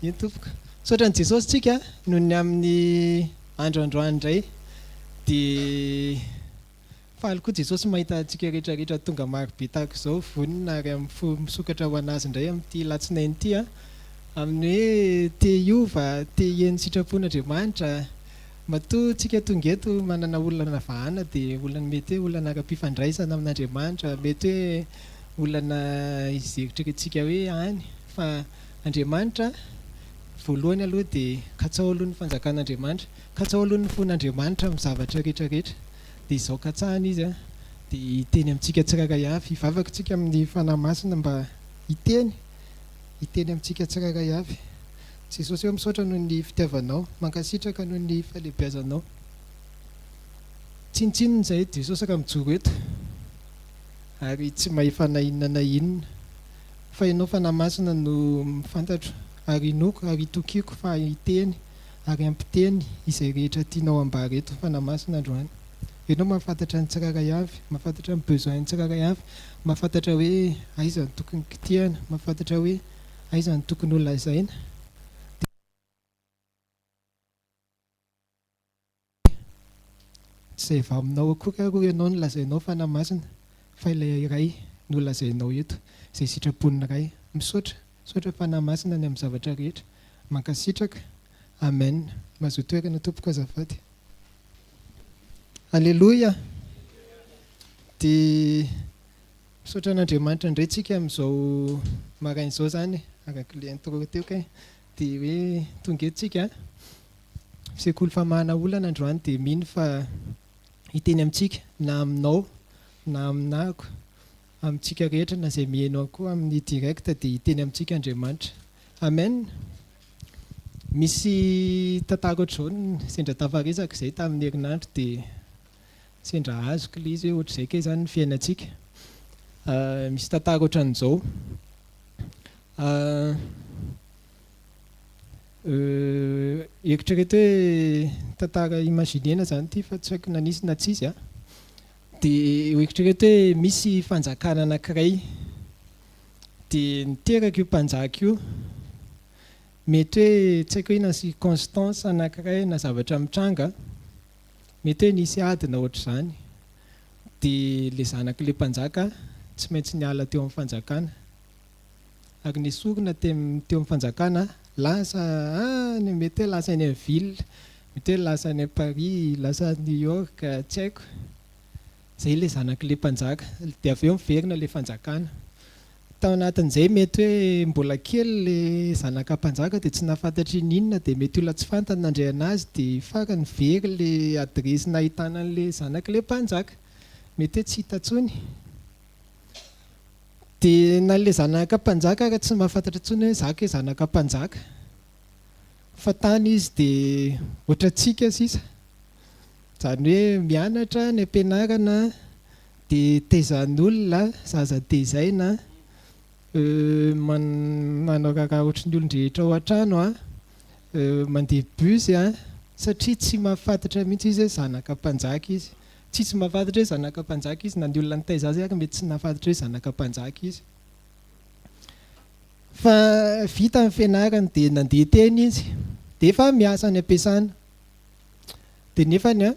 Eny tompoko. Misaotra an'i Jesosy tsika noho ny amin'ny andro androany indray. Dia faly koa Jesosy mahita antsika rehetra rehetra tonga maro be tahaka izao, vonona ary amin'ny fo misokatra ho an'Azy indray amin'ity alatsinainy ity an. Amin'ny hoe te hiova, te hihaino ny sitrapon'Andriamanitra. Matoa tsika tonga eto manana olana vahana dia olana mety hoe olana ara-pifandraisana amin'Andriamanitra, mety hoe olana izay eritreretintsika hoe any fa Andriamanitra voalohany aloha dia katsaho aloha ny fanjakan'Andriamanitra, katsaho aloha ny fon'Andriamanitra amin'ny zavatra rehetra rehetra dia izao katsahana Izy dia hiteny amintsika tsirairay avy, hivavaka tsika amin'ny Fanahy Masina mba hiteny, hiteny amintsika tsirairay avy. Jesosy ô misaotra noho ny fitiavanao, mankasitraka noho ny fahalehibiazanao. Tsinontsinona izahay Jesosy raha mijoro eto ary tsy mahefa na inona na inona fa Ianao Fanahy Masina no fantatro ary inoako ary itokiako fa hiteny ary hampiteny izay rehetra tianao ambara eto Fanahy Masina androany. Ianao mahafantatra ny tsirairay avy, mahafantatra ny besoin ny tsirairay avy, mahafantatra hoe aiza no tokony kitihana, mahafantatra hoe aiza no tokony ho lazaina. Dia tsy izay avy aminao akory ary hoy ianao no lazainao Fanahy Masina fa ilay iray no lazainao eto, izay sitrapon'ny Ray. Misaotra, misaotra Fanahy Masina ny amin'ny zavatra rehetra. Mankasitraka. Amen. Mazoa toerana tompoko azafady. Aleloia. Dia misaotra an'Andriamanitra indray tsika amin'izao maraina izao izany, araka ilay intro teo kay. Dia hoe tonga eto tsika. Sekoly famahana olana androany dia mino fa hiteny amintsika na aminao na aminahako, amintsika rehetra na izay miheno ahy koa amin'ny direct dia hiteny amintsika Andriamanitra. Amen. Misy tantara ohatr'izao sendra tafaresaka izay tamin'ny herinandro dia sendra azoko ilay izy hoe ohatr'izay kay izany ny fiainantsika. Misy tantara ohatran'izao. Eritrereto hoe tantara imaginer-na izany ity fa tsy haiko na nisy na tsisy an. Dia eritrereto hoe misy fanjakana anankiray, dia niteraka io mpanjaka io, mety hoe tsy haiko hoe inona circonstance anankiray na zavatra mitranga, mety hoe nisy ady na ohatr'izany, dia ilay zanak'ilay mpanjaka tsy maintsy niala teo amin'ny fanjakana. Ary nesorina teo amin'ny fanjakana, lasa any, mety hoe lasa any amin'ny ville, mety hoe lasa any Paris, lasa any New York, tsy haiko. Izay ilay zanak'ilay mpanjaka. Dia avy eo miverina ilay fanjakana. Tao anatin'izay mety hoe mbola kely ilay zanaka mpanjaka dia tsy nahafantatra ininona dia mety olona tsy fantany nandray an'azy dia farany very ilay adiresy nahitana an'ilay zanak'ilay mpanjaka. Mety hoe tsy hita intsony. Dia na ilay zanaka mpanjaka ary tsy mahafantatra intsony hoe za kay zanaka mpanjaka. Fa tany izy dia ohatrantsika sisa. Izany hoe mianatra any am-pianarana dia tezan'olona, zaza tezaina, manao raharaha ohatry ny olon-drehetra ao an-trano, mandeha bus, satria tsy mahafantatra mihitsy izy hoe zanaka mpanjaka izy. Tsisy mahafantatra hoe zanaka mpanjaka izy, na ny olona nitaiza azy ary mety tsy nahafantatra hoe zanaka mpanjaka izy. Fa vita ny fianarany dia nandeha teny izy, dia efa miasa any am-piasana. Dia nefany an,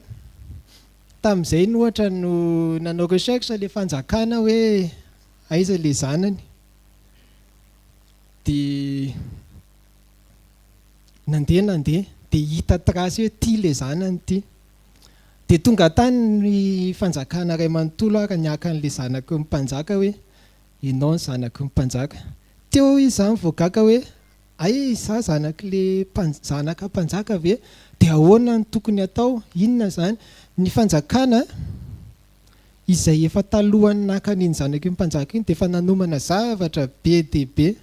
tamin'izay no ohatra no nanao recherche ilay fanjakana hoe aiza ilay zanany. Dia nandeha nandeha, dia hita trace hoe ity ilay zanany ity. Dia tonga tany ny fanjakana iray manontolo ary niaka an'ilay zanaky ny mpanjaka hoe, Ianao ny zanaky ny mpanjaka. Teo izy izany vao gaga hoe, Hay izaho zanak'ilay zanaka mpanjaka ve? Dia ahoana no tokony hatao? Inona izany? Ny fanjakana izay efa talohan'ny nakany iny zanaky ny mpanjaka iny dia efa nanomana zavatra be dia be.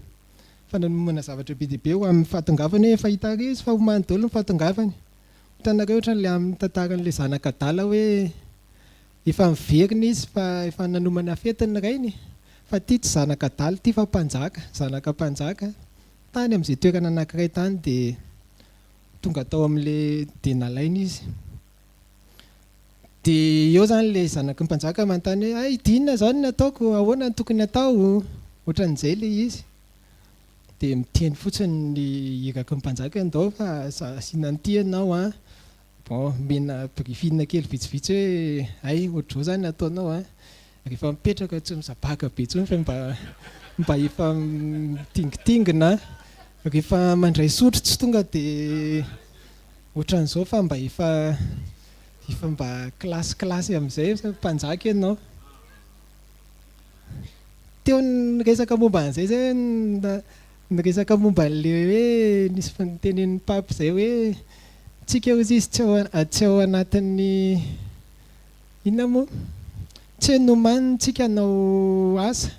Efa nanomana zavatra be dia be ho amin'ny fahatongavany hoe efa hita ary izy fa homany daholo ny fahatongavany. Hitanareo ohatran'ilay amin'ny tantaran'ilay zanaka adala hoe efa niverina izy fa efa nanomana fety ny rainy fa ity tsy zanaka adala ity fa mpanjaka, zanaka mpanjaka. Tany amin'izay toerana anankiray tany dia tonga tao amin'ilay dia nalaina izy. Dia eo izany ilay zanaky ny mpanjaka manontany hoe hay dia inona izany no ataoko, ahoana no tokony hatao? Ohatran'izay ilay izy. dia miteny fotsiny ny iraky ny mpanjaka hoe ndao fa asiana an'ity ianao an, bon omena briefing kely vitsivitsy hoe hay ohatr'izao izany ataonao an, rehefa mipetraka tsy mizabaka be intsony fa mba mba efa mitingitingina, rehefa mandray sotro tsy tonga dia ohatran'izao fa mba efa efa mba classe classe amin'izay fa mpanjaka ianao. Teo niresaka momba an'izay zay niresaka momba an'ilay hoe nisy nitenenin'ny pape izay hoe tsika hozy izy tsy ao tsy ao anatin'ny inona moa? Tsy hoe nomanina tsika hanao asa,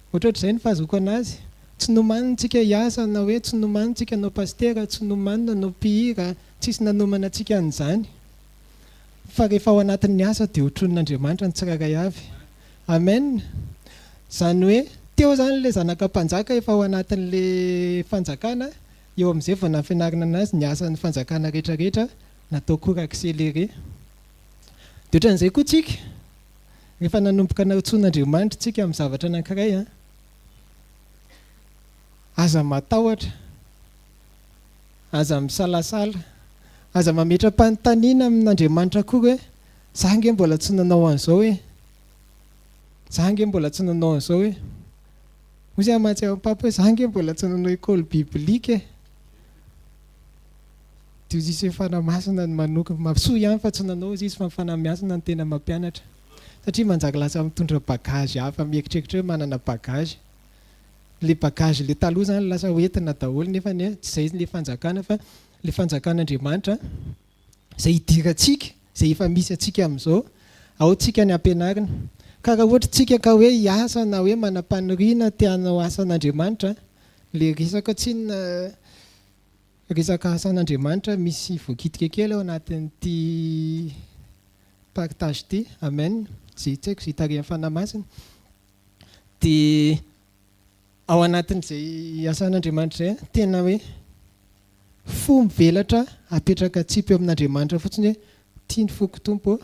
ohatrohatr'izay ny fahazoako anazy, tsy nomanina tsika hiasa na hoe tsy nomanina tsika hanao pasitera, tsy nomanina hanao mpihira, tsisy nanomana antsika an'izany. Fa rehefa ao anatin'ny asa dia hotronin'Andriamanitra ny tsirairay avy. Amen! Izany hoe teo izany ilay zanaka mpanjaka efa ao anatin'ilay fanjakana, eo amin'izay vao nampianarina anazy ny asan'ny fanjakana rehetra rehetra natao cours accéléré. Dia ohatran'izay koa tsika, rehefa nanomboka nantsoin'Andriamanitra tsika amin'ny zavatra anankiray an, aza matahotra. Aza misalasala. Aza mametra-panontaniana amin'Andriamanitra akory hoe, Za ange mbola tsy nanao an'izao e! Za ange mbola tsy nanao an'izao e! Hoy izy mantsy amin'ny Papa hoe, Za ange mbola tsy nanao école biblique e! Dia hoy izy hoe, Fanahy Masina no manoka. Mahasoa ihany fa tsy nanao hoy izy fa ny Fanahy Masina no tena mampianatra. Satria manjary lasa mitondra bagage hafa, mieritreritra hoe manana bagage. Le bagage le taloha zany lasa hoentina daholo nefa anie tsy zay le fanjakana fa le fanjakan'Andriamanitra zay hidirantsika zay efa misy antsika amin'izao ao tsika ny ampianarina ka raha ohatra tsika ka hoe hiasa na hoe manam-paniriana te hanao asan'Andriamanitra le resaka tsinona resaka asan'Andriamanitra misy voakitika kely ao anatin'ity partage ity amen zay tsy haiko zay tarihan'ny Fanahy Masina Dia ao anatin'izay asan'Andriamanitra izay, tena hoe fo mivelatra apetraka atsipy eo amin'Andriamanitra fotsiny hoe tia ny foko Tompo ô,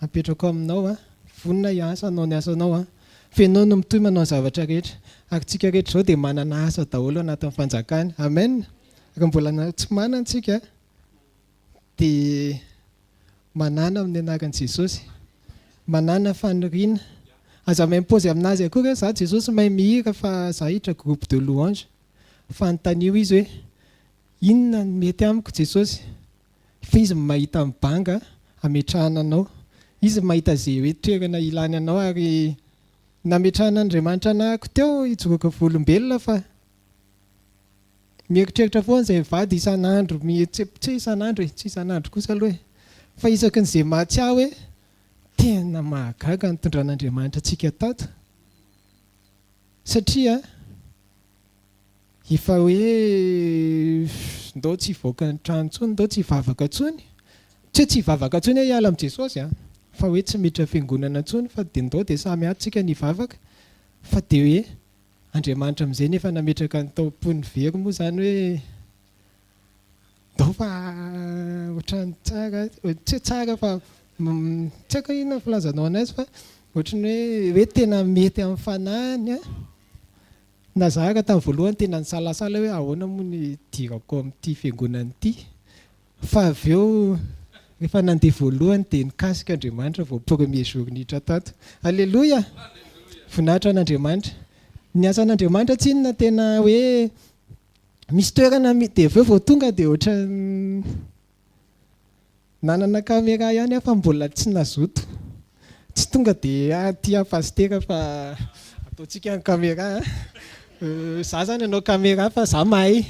apetrako aminao aho, vonona hiasa hanao ny asanao aho. Fa ianao no mitohy manao ny zavatra rehetra. Ary tsika rehetra izao dia manana asa daholo ao anatin'ny fanjakany. Amen. Raha mbola tsy manana tsika dia Manàna amin'ny anaran'i Jesosy. Manàna faniriana. Aza mi-imposer aminazy akory hoe za Jesosy mahay mihira fa za hiditra groupe de louange. Fa anontanio izy hoe inona no mety amiko Jesosy? Fa izy no mahita ny banga hametrahana anao. Izy no mahita ze hoe toerana ilany anao ary nametrahan'Andriamanitra anahako teo hijoroako volombelona fa Mieritreritra foana izay mivady isan'andro, tsy isan'andro e, tsy isan'andro kosa aloha e, fa isaky ny izay mahatsiahy hoe tena mahagaga ny nitondran'Andriamanitra antsika tato satria efa hoe ndao tsy hivoaka ny trano intsony, ndao tsy hivavaka intsony, tsy hoe tsy hivavaka intsony hoe hiala amin'i Jesosy an, fa hoe tsy miditra fiangonana intsony fa dia ndao dia samy ato tsika ny hivavaka fa dia hoe Andriamanitra amin'izay nefa nametraka ny tao am-pon'ny very moa izany hoe ndao fa ohatran'ny tsara, tsy hoe tsara fa tsy haiko hoe inona ny filazanao an'azy fa ohatran'ny hoe hoe tena mety amin'ny fanahiny an. Na za ary tamin'ny voalohany tena nisalasala hoe ahoana moa ny hidirako amin'ity fiangonana ity. Fa avy eo rehefa nandeha voalohany dia nikasika Andriamanitra vao premier jour niditra tato. Aleloia! Voninahitra an'Andriamanitra. Ny asan'Andriamanitra tsinona tena hoe misy toerana dia avy eo vao tonga dia ohatran'ny nanana caméra ihany aho fa mbola tsy nazoto. Tsy tonga dia aty aho pasitera fa ataontsika ny caméra a. Za zany hanao caméra fa za mahay.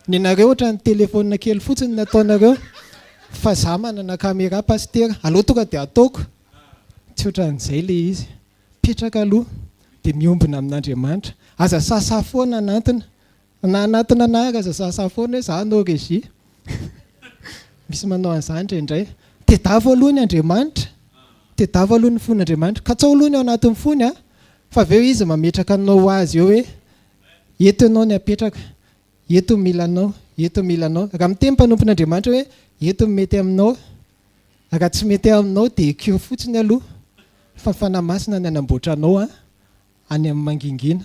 Nenareo ohatran'ny téléphone kely fotsiny ny ataonareo fa za manana caméra pasitera, aleo tonga dia ataoko. Tsy ohatran'izay le izy. Mipetraka aloha dia miombona amin'Andriamanitra. Aza sahasaha foana hanantona. Na hanantona anah ary aza sahasaha foana hoe za hanao régie. Misy manao an'izany indraindray. Tedavo aloha ny Andriamanitra. Tedavo aloha ny fon'Andriamanitra. Katsao aloha ny ao anatin'ny fony a. Fa avy eo izy mametraka anao ho azy eo hoe eto ianao ny apetraka. Eto mila anao, eto mila anao. Raha miteny mpanompon'Andriamanitra hoe eto no mety aminao, raha tsy mety aminao dia ekeo fotsiny aloha fa ny Fanahy Masina ny hanamboatra anao any amin'ny mangingina.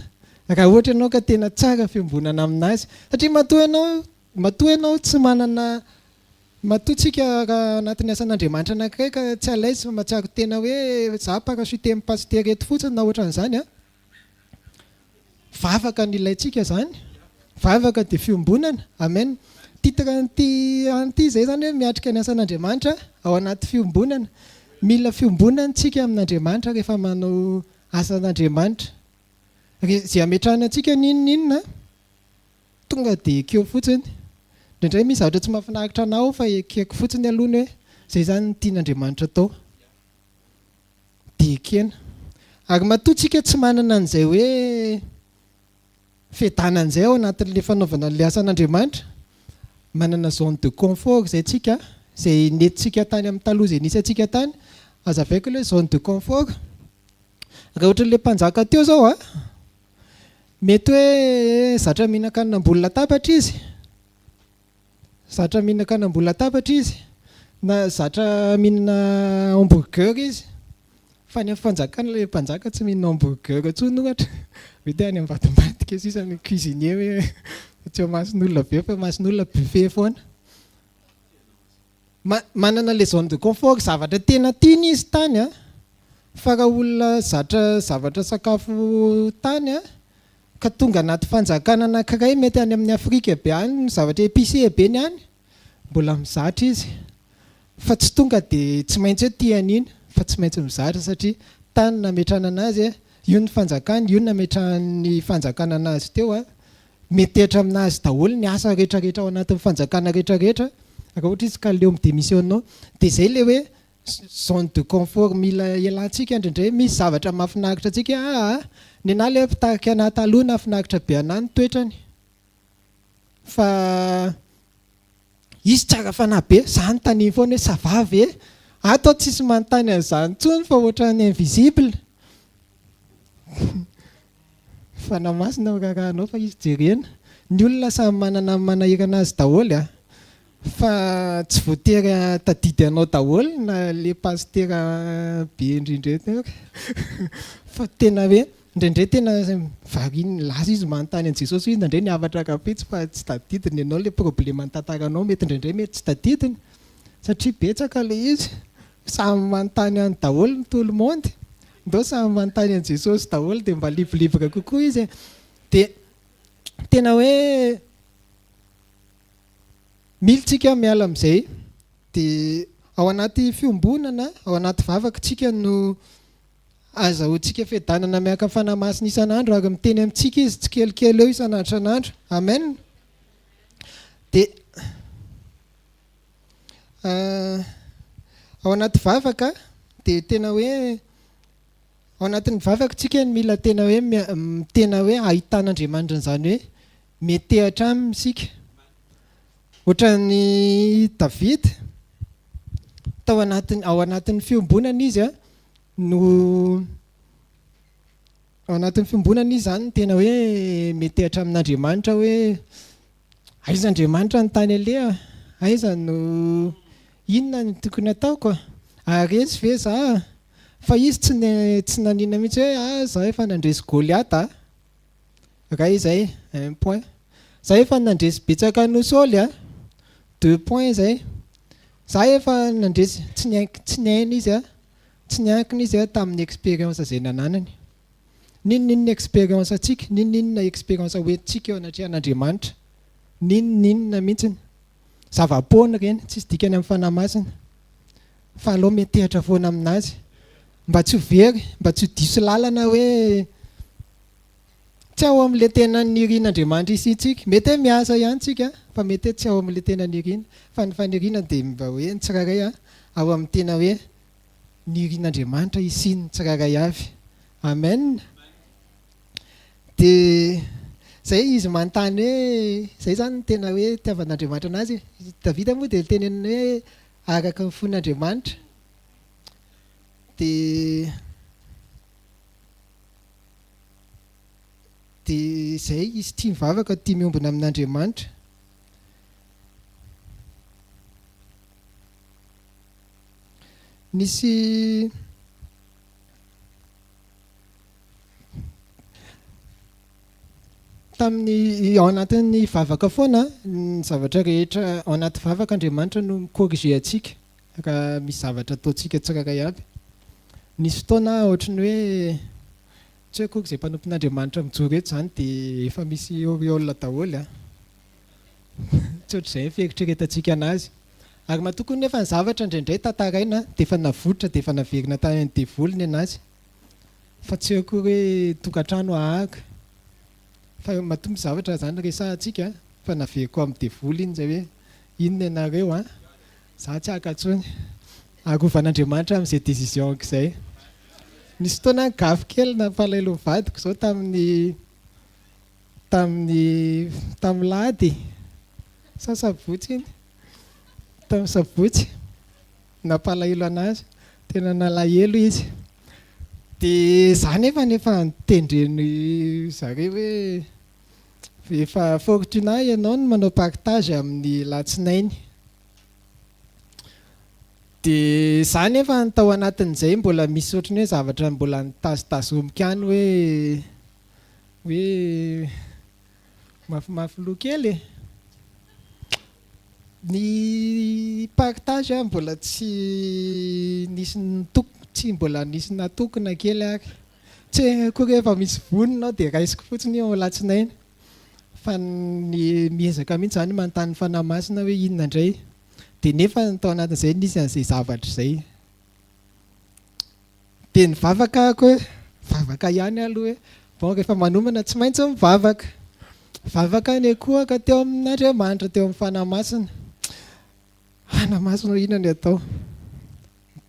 Raha ohatra ianao ka tena tsara fiombonana aminazy. Satria matoa ianao, matoa ianao tsy manana, matoa tsika raha anatin'ny asan'Andriamanitra anankiray ka tsy à l'aise fa mahatsiaro tena hoe za parachuter-n'ny pasitera eto fotsiny na ohatran'izany an. Vavaka no ilaintsika izany. Vavaka dia fiombonana. Amen. Titre an'ity an'ity izay izany hoe miatrika ny asan'Andriamanitra ao anaty fiombonana. Mila fiombonana tsika amin'Andriamanitra rehefa manao asan'Andriamanitra. Re izay ametrahana antsika n'inon'inona tonga dia ekeo fotsiny. Indraindray misy zavatra tsy mahafinaritra anao fa ekeko fotsiny aloha ny hoe izay izany no tian'Andriamanitra atao. Dia ekena. Ary matoa tsika tsy manana an'izay hoe fiadanana izay ao anatin'ilay fanaovana an'ilay asan'Andriamanitra, manana zone de confort izay tsika, izay nentintsika tany amin'ny taloha izay nisy antsika tany, azavaiko ilay zone de confort. Raha ohatran'ilay mpanjaka teo izao a, mety hoe zatra mihinan-kanina ambony latabatra izy, zatra mihinan-kanina ambony latabatra izy, na zatra mihinana hamburger izy, fa any amin'ny fanjakana ilay mpanjaka tsy mihinana hamburger intsony ohatra, mety hoe any ambadimbadika sisa ny cuisinier hoe tsy eo imason'olona be fa imason'olona buffet foana. Manana le zone de confort zavatra tena tiany izy tany a, fa raha olona zatra zavatra sakafo tany a, ka tonga anaty fanjakana anakiray mety any amin'ny Afrika be any ny zavatra épicé be ny any, mbola mizatra izy fa tsy tonga de tsy maintsy hoe tia an'iny fa tsy maintsy mizatra satria tany nametrahana anazy a, io ny fanjakany, io nametrahan'ny fanjakana anazy teo a, Metehatra aminazy daholo ny asa rehetra rehetra ao anatin'ny fanjakana rehetra rehetra raha ohatra izy ka leo mi-demissionne ao. Dia izay ilay hoe zone de confort mila ialantsika indraindray, misy zavatra mahafinaritra antsika aa nenah ilay mpitarika anah taloha nahafinaritra be anah ny toetrany fa izy tsara fanahy be, za anontaniany foana hoe ça va ve? Ato aho tsisy manontany an'izany intsony fa ohatran'ny invisible. Fanahy Masina no rarahanao fa izy jerena. Ny olona samy manana ny manahirana azy daholo a! Fa tsy voatery tadidy anao daholo na le pasitera be indrindra eto ary. Fa tena hoe indraindray tena variana lasa izy manontany an'i Jesosy hoe indraindray ny hafatra rahampitso fa tsy tadidiny ianao le problema ny tantaranao mety indraindray mety tsy tadidiny satria betsaka le izy. Samy manontany any daholo ny tout le monde. Ndao samy manontany an'i Jesosy daholo dia mba libre libre kokoa izy e. Dia tena hoe mila tsika miala amin'izay. Dia ao anaty fiombonana, ao anaty vavaka tsika no azahoantsika fiadanana miaraka amin'ny Fanahy Masina isan'andro ary miteny amintsika izy tsikelikely eo isan'andro isan'andro. Amen. Dia Ao anaty vavaka dia tena hoe ao anatin'ny vavaka tsika no mila tena hoe tena hoe ahitan'Andriamanitra an'izany hoe metehatra aminy isika. Ohatran'i Davida tao anatin'ny ao anatin'ny fiombonana izy no ao anatin'ny fiombonana izy izany no tena hoe metehatra amin'Andriamanitra hoe Aiza Andriamanitra ny tany aleha? Aiza no inona no tokony ataoko? Haharesy ve za? Fa izy tsy tsy nanina mihitsy hoe ah za efa nandresy Goliata a! Ray izay, un point. Za efa nandresy betsaka noho Saoly a! Deux points izay. Za efa nandresy, tsy niaink- tsy niaina izy a, tsy niankina izy a tamin'ny expérience izay nananany. N'inon'inona expérience antsika, n'inon'inona expérience hoentintsika eo anatrehan'Andriamanitra, n'inon'inona mihitsiny. Zava-poana ireny, tsisy dikany amin'ny Fanahy Masina. Fa aleo miantehatra foana aminazy. Mba tsy ho very, mba tsy ho diso lalana hoe tsy ao amin'ilay tena nirian'Andriamanitra hisiantsika. Mety hoe miasa ihany tsika, fa mety hoe tsy ao amin'ilay tena niriana. Fa ny faniriana dia mba hoe ny tsirairay ao amin'ny tena hoe nirin'Andriamanitra hisian'ny tsirairay avy. Amen. Dia izay izy manontany hoe izay izany no tena hoe itiavan'Andriamanitra anazy e. Davida moa dia teneniny hoe araka ny fon'Andriamanitra. Dia dia izay izy tia mivavaka, tia miombona amin'Andriamanitra. Nisy Tamin'ny ao anatin'ny vavaka foana, ny zavatra rehetra ao anaty vavaka Andriamanitra no mi-corriger antsika raha misy zavatra ataontsika tsirairay avy. Nisy fotoana aho ohatry ny hoe tsy hoe akory izay mpanompon'Andriamanitra mijoro eto izany dia efa misy auréole daholo an. Tsy ohatr'izay ny fieritreretantsika an'azy. Ary matoa koa nefa ny zavatra indraindray tantaraina dia efa navoitra dia efa naverina tany amin'ny devoly ny an'azy. Fa tsy hoe akory hoe tokantrano ahahaka. Fa matoa misy zavatra izany resahantsika fa naveriko amin'ny devoly iny izay hoe inona ianareo an, za tsy haka intsony. Arovan'Andriamanitra amin'izay décision-ko izay. Nisy fotoana aho nigafy kely nampalahelo ny vadiko izao tamin'ny Tamin'ny tamin'ny lahady sa sabotsy iny? Tamin'ny sabotsy. Nampalahelo an'azy. Tena nalahelo izy. Dia za nefa efa notendren'ny zareo hoe efa Fortunat ianao no manao partage amin'ny latsinainy. Dia za nefa tao anatin'izay mbola misy ohatran'ny hoe zavatra mbola nitazotazomiko ihany hoe Hoe mafimafy loha kely e! Ny partage a mbola tsy nisy nitoko, tsy mbola nisy natokona kely ary. Tsy akory hoe efa misy vonona aho dia raisiko fotsiny io alatsinainy. Fa ny miezaka mihitsy izany manontany ny Fanahy Masina hoe inona indray. Dia nefa tao anatin'izay nisy an'izay zavatra izay. Dia nivavaka aho hoe, vavaka ihany aloha hoe, bon rehefa manomana tsy maintsy mivavaka. Vavaka niankohoka teo amin'Andriamanitra, teo amin'ny Fanahy Masina. Fanahy Masina inona ny atao?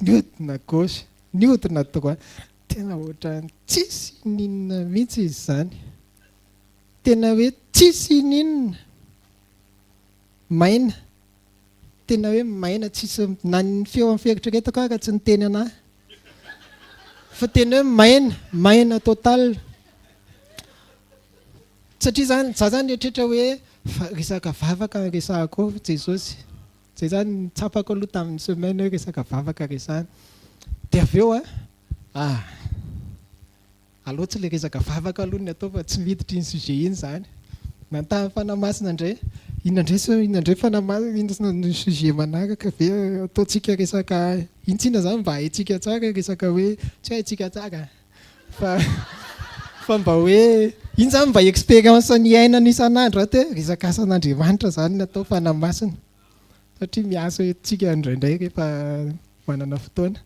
Niodina gauche, niodina droite. Tena ohatran'ny tsisy ininona mihitsy izy izany. Tena hoe tsisy ininona. Maina. Tena hoe maina tsisy na ny feo amin'ny fieritreretako ara tsy niteny anah fa tena hoe maina, maina total. Satria zany za zany nieritreritra hoe fa resaka vavaka no resahako eo Jesosy. Zay zany ny tsapako aloha tamin'ny semaine hoe resaka vavaka resahana. Dia avy eo an, ah. Aleo tsy le resaka vavaka aloha ny atao fa tsy miditra iny sujet iny zany. Nanontany Fanahy Masina indray, inona indray sao inona indray Fanahy Masina, inona ny sujet manaraka ve ataontsika resaka iny tsinona zany mba haintsika tsara resaka hoe tsy haintsika tsara fa fa mba hoe iny zany mba expérience niainana isan'andro ato hoe resaka asan'Andriamanitra zany ny atao Fanahy Masina satria miasa eto tsika indraindray rehefa manana fotoana.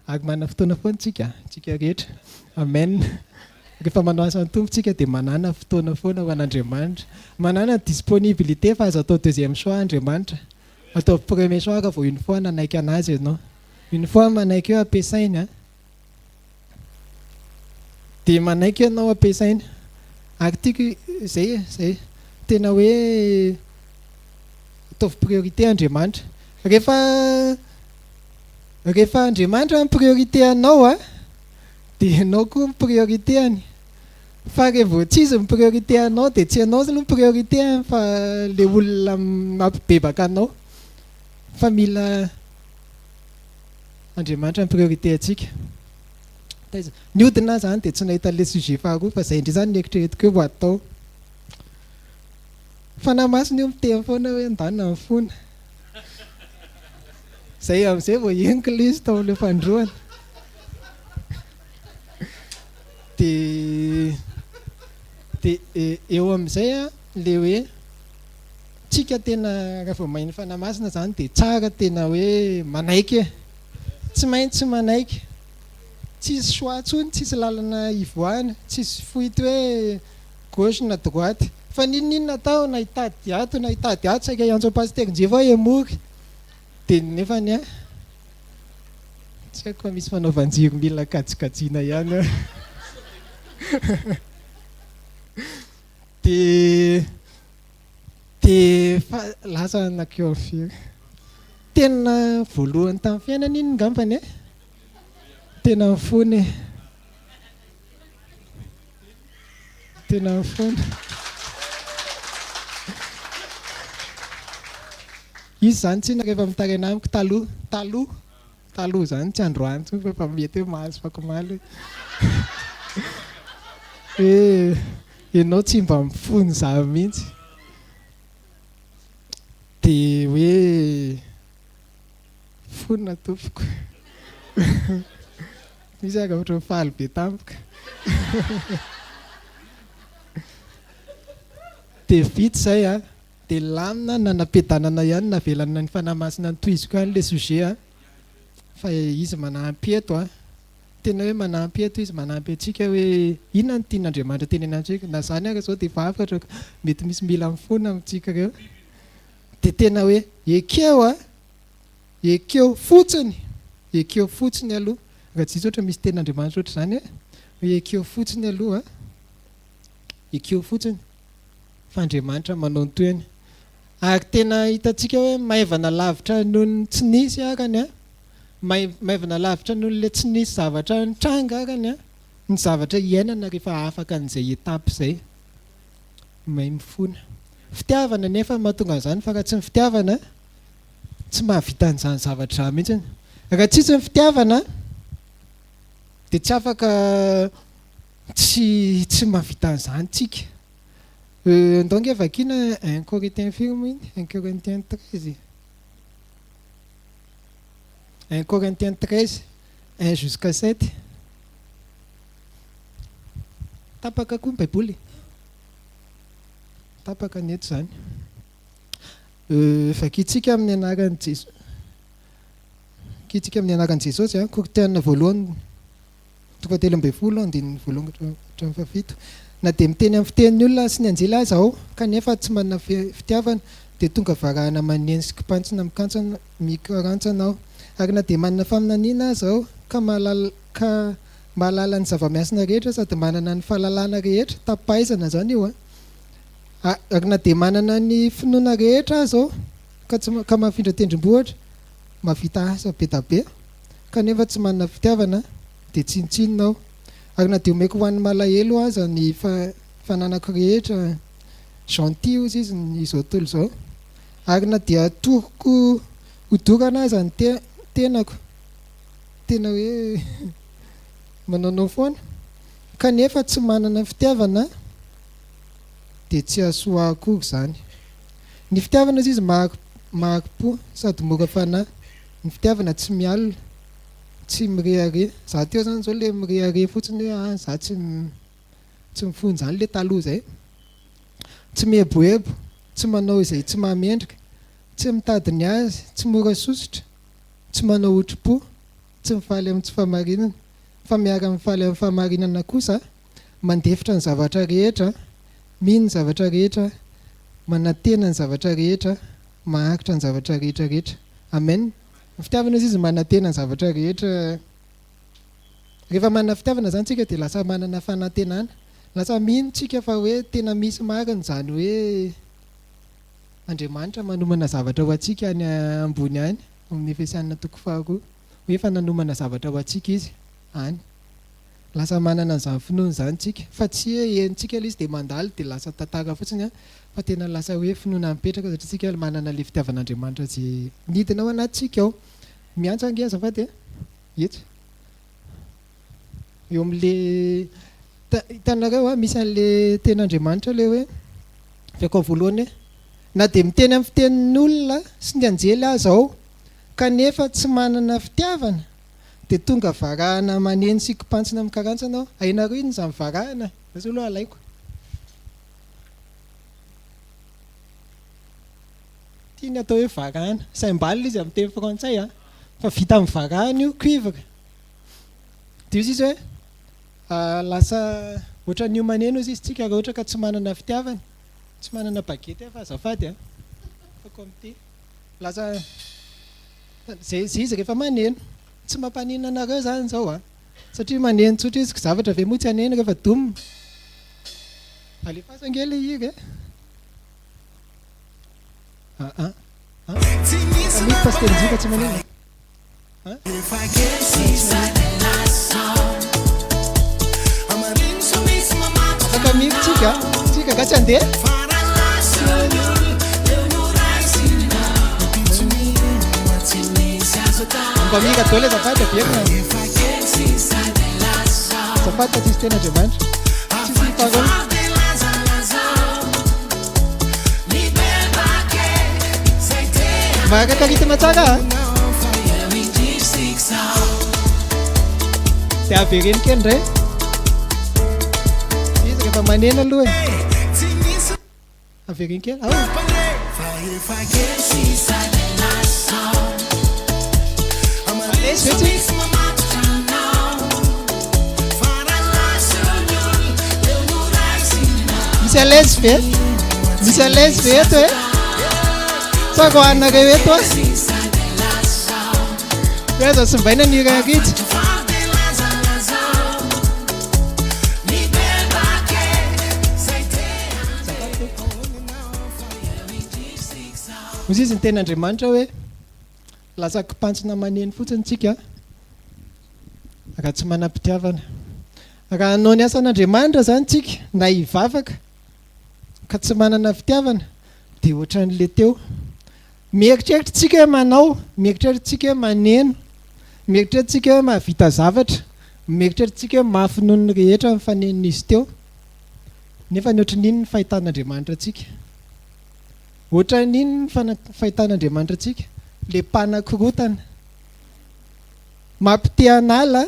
Ary manana fotoana foana tsika, tsika rehetra. Amen. Rehefa manao asan'ny Tompo tsika dia manana fotoana foana ho an'Andriamanitra. Manana disponibilité fa aza atao deuxième choix Andriamanitra. Ataovy premier choix raha vao une fois nanaiky an'Azy ianao. Une fois manaiky hoe ampiasainy an. Dia manaiky ianao ampiasaina. Ary tiako izay e, izay. Tena hoe ataovy priorité Andriamanitra. Rehefa rehefa Andriamanitra ny priorité anao a, dia ianao koa ny priorité-ny. Fa raha vao tsy izy ny priorité anao dia tsy ianao aloha ny priorité-ny fa ilay olona mampibebaka anao. Fa mila Andriamanitra ny priorité antsika. Taiza? Niodina aho zany dia tsy nahita an'ilay sujet faharoa fa izay indray zany no eritreretiko hoe ho atao. Fanahy Masina io miteny foana hoe ndana mifona. Izay amin'izay vao henoko ilay izy tao amin'ilay fandroana. Dia dia eo amin'izay an ilay hoe tsika tena raha vao maheno Fanahy Masina zany dia tsara tena hoe manaiky e. Tsy maintsy manaiky. Tsisy choix tsony, tsisy lalana hivoahana, tsisy fuite hoe gauche na droite. Fa n'inon'inona atao na hitady ato na hitady ato saika hiantso an'i Pasitera Njivo aho emory. Dia nefany an, tsy haiko fa misy fanaovan-jiro mila kajikajiana ihany ao. Dia Dia fa lasa nankeo amin'ny firy? Tena voalohany tamin'ny fiainana iny ngambany e? Tena nifona e. Tena nifona. Izy izany tsinona rehefa mitaraina amiko taloha, taloha, taloha izany tsy androany intsony fa efa mety hoe mahazo afak'omaly hoe. Ianao tsy mba mifona izany mihitsy. Dia hoe fona tompoko. Misy aza ohatran'ny faly be tampoka. Dia vita izay an, dia lamina nanam-piadanana ihany navelana ny Fanahy Masina notohiziko ihany ilay sujet an, fa izy manampy eto an. Tena hoe manampy eto izy, manampy antsika hoe inona no tian'Andriamanitra tenenina amintsika. Na izany ary izao dia efa hafatra ka mety misy mila mifona amintsika ireo. Dia tena hoe ekeo a, ekeo fotsiny, ekeo fotsiny aloha. Raha tsy diso ohatra misy tenin'Andriamanitra ohatr'izany hoe, hoe ekeo fotsiny aloha, ekeo fotsiny fa Andriamanitra manao ny tohiny. Ary tena hitantsika hoe maivana lavitra noho ny tsy nisy arany an, maivana lavitra noho ilay tsy nisy zavatra nitranga arany an, ny zavatra iainana rehefa afaka an'izay étape izay. Mahay mifona. Fitiavana anefa no mahatonga an'izany fa raha tsy ny fitiavana tsy mahavita an'izany zavatra izany mihitsy. Raha tsisy ny fitiavana dia tsy afaka tsy tsy mahavita an'izany tsika. Ndao ange vakiana un Corinthiens firy moa iny? Un Corinthiens 13. Un Corinthiens 13, 1 jusqu'à 7. Tapaka koa ny Baiboly. Tapaka ny eto izany. Vakintsika amin'ny anaran'i Jesosy. Vakintsika amin'ny anaran'i Jesosy, Korintiana voalohany Toko fahatelo ambin'ny folo, andininy voalohany ka hatramin'ny fahafito. Na dia miteny amin'ny fitenin'ny olona sy ny anjely aza aho, kanefa tsy manana fitiavana, dia tonga varahana maneno sy kipantsona mikantsana mikarantsana aho. Ary na dia manana faminaniana aza aho, ka mahalala ka mahalala ny zava-miasina rehetra sady manana ny fahalalana rehetra, tapaizana izany io an! Ary na dia manana ny finoana rehetra aza aho, ka tsy ka mahafindra tendrombohitra, mahavita asa be da be, kanefa tsy manana fitiavana dia tsinontsinona aho. Ary na dia omeko ho an'ny malahelo aza ny fananako rehetra, gentil hozy izy ny izao tontolo izao, ary na dia atoroko hodorana aza ny tenako, tena hoe manaonao foana, kanefa tsy manana fitiavana dia tsy hahasoa ahy akory izany. Ny fitiavana hozy izy mahari-po sady mora fanahy. Ny fitiavana tsy mialona, tsy mirehareha. Za teo zany zao le mirehareha fotsiny hoe ah za tsy tsy mifono zany le taloha zay. Tsy mieboebo, tsy manao izay tsy mahamendrika, tsy mitady ny azy, tsy mora sosotra, tsy manao otri-po, tsy mifaly amin'ny tsy fahamarinana, fa miara-mifaly amin'ny fahamarinana kosa, mandefitra ny zavatra rehetra, mino ny zavatra rehetra, manantena ny zavatra rehetra, maharitra ny zavatra rehetra rehetra. Amen. Ny fitiavana izy izy manantena ny zavatra rehetra. Rehefa manana fitiavana izany tsika dia lasa manana fanantenana. Lasa mino tsika fa hoe tena misy marina izany hoe Andriamanitra manomana zavatra ho antsika any ambony any, ao amin'ny Efesianina toko faharoa, hoe efa nanomana zavatra ho antsika Izy any. Lasa manana an'izany finoana izany tsika, fa tsy hoe henontsika ilay izy dia mandalo dia lasa tantara fotsiny an, fa tena lasa hoe finoana mipetraka satria tsika manana ilay fitiavan'Andriamanitra izay nidina ao anatintsika ao. Miantsa ange azafady e! Etsy. Eo amin'ilay, hitanareo an, misy an'ilay tenin'Andriamanitra ilay hoe, avy ao voalohany hoe, na dia miteny amin'ny fitenin'olona sy ny anjely aza aho, kanefa tsy manana fitiavana, Dia tonga varahana maneno sy kipantsona mikarantsana aho. Hainareo inona izany varahana? Zao aloha alaiko. Ity ny atao hoe varahana. Cymbale izy amin'ny teny frantsay a. Fa vita amin'ny varahana io, cuivre. Dia hoy izy hoe lasa ohatran'io maneno hozy izy tsika raha ohatra ka tsy manana fitiavana. Tsy manana baguette aho fa azafady a. Fa comme ity. Lasa Zay izy rehefa maneno. Tsy mampaninona anareo zany zao a. Satria maneno tsotra izy, zavatra ve moa tsy haneno rehefa domina. Alefaso ange le hira e. Ah ah. Ah. Misy Pasitera Njiva tsy maneno. Ah. Afaka mihira tsika, tsika nga tsy handeha. Mba mihira daholo azafady averina. Azafady fa tsisy teny Andriamanitra. Tsisy ny parole. Maharaka rythme tsara a? Dia avereno kely indray. Izy rehefa maneno aloha e. Avereno kely. Ao. Malaizy ve tsika? Misy à l'aise ve? Misy à l'aise ve eto e? Sa roahanareo eto a? Hoe aza simbaina ny hira rija. Hoy izy ny tenin'Andriamanitra hoe lasa kipantsona maneno fotsiny tsika raha tsy manam-pitiavana. Raha hanao ny asan'Andriamanitra izany tsika na hivavaka ka tsy manana fitiavana dia ohatran'le teo. Mieritreritra tsika hoe manao, mieritreritra tsika hoe maneno, mieritreritra tsika hoe mahavita zavatra, mieritreritra tsika hoe mafy noho ny rehetra ny fanenon'izy teo. Nefa ny ohatran'iny ny fahitan'Andriamanitra antsika. Ohatran'iny ny fahitan'Andriamanitra antsika, le mpanakorotana. Mampite hanala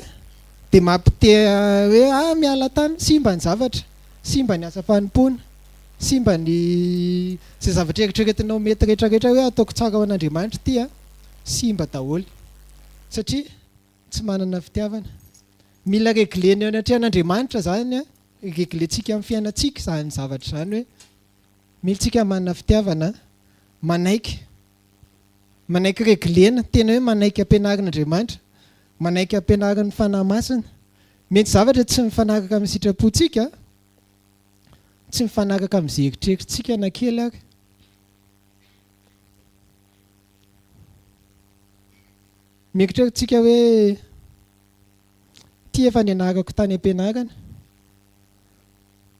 dia mampite hoe ah miala tany, simba ny zavatra, simba ny asa fanompoana. Simba ny izay zavatra eritreretinao mety rehetra rehetra hoe ataoko tsara ho an'Andriamanitra ity a, simba daholo satria tsy manana fitiavana. Mila reglena eo anatrehan'Andriamanitra izany a, reglentsika amin'ny fiainantsika izany zavatra izany hoe mila tsika manana fitiavana, manaiky, manaiky reglena, tena hoe manaiky ampianarin'Andriamanitra, manaiky ampianarin'ny Fanahy Masina. Mety zavatra tsy mifanaraka amin'ny sitrapontsika, Tsy mifanaraka amin'izay eritreritritsika na kely ary. Mieritreritra hoe ity efa nianarako tany am-pianarana.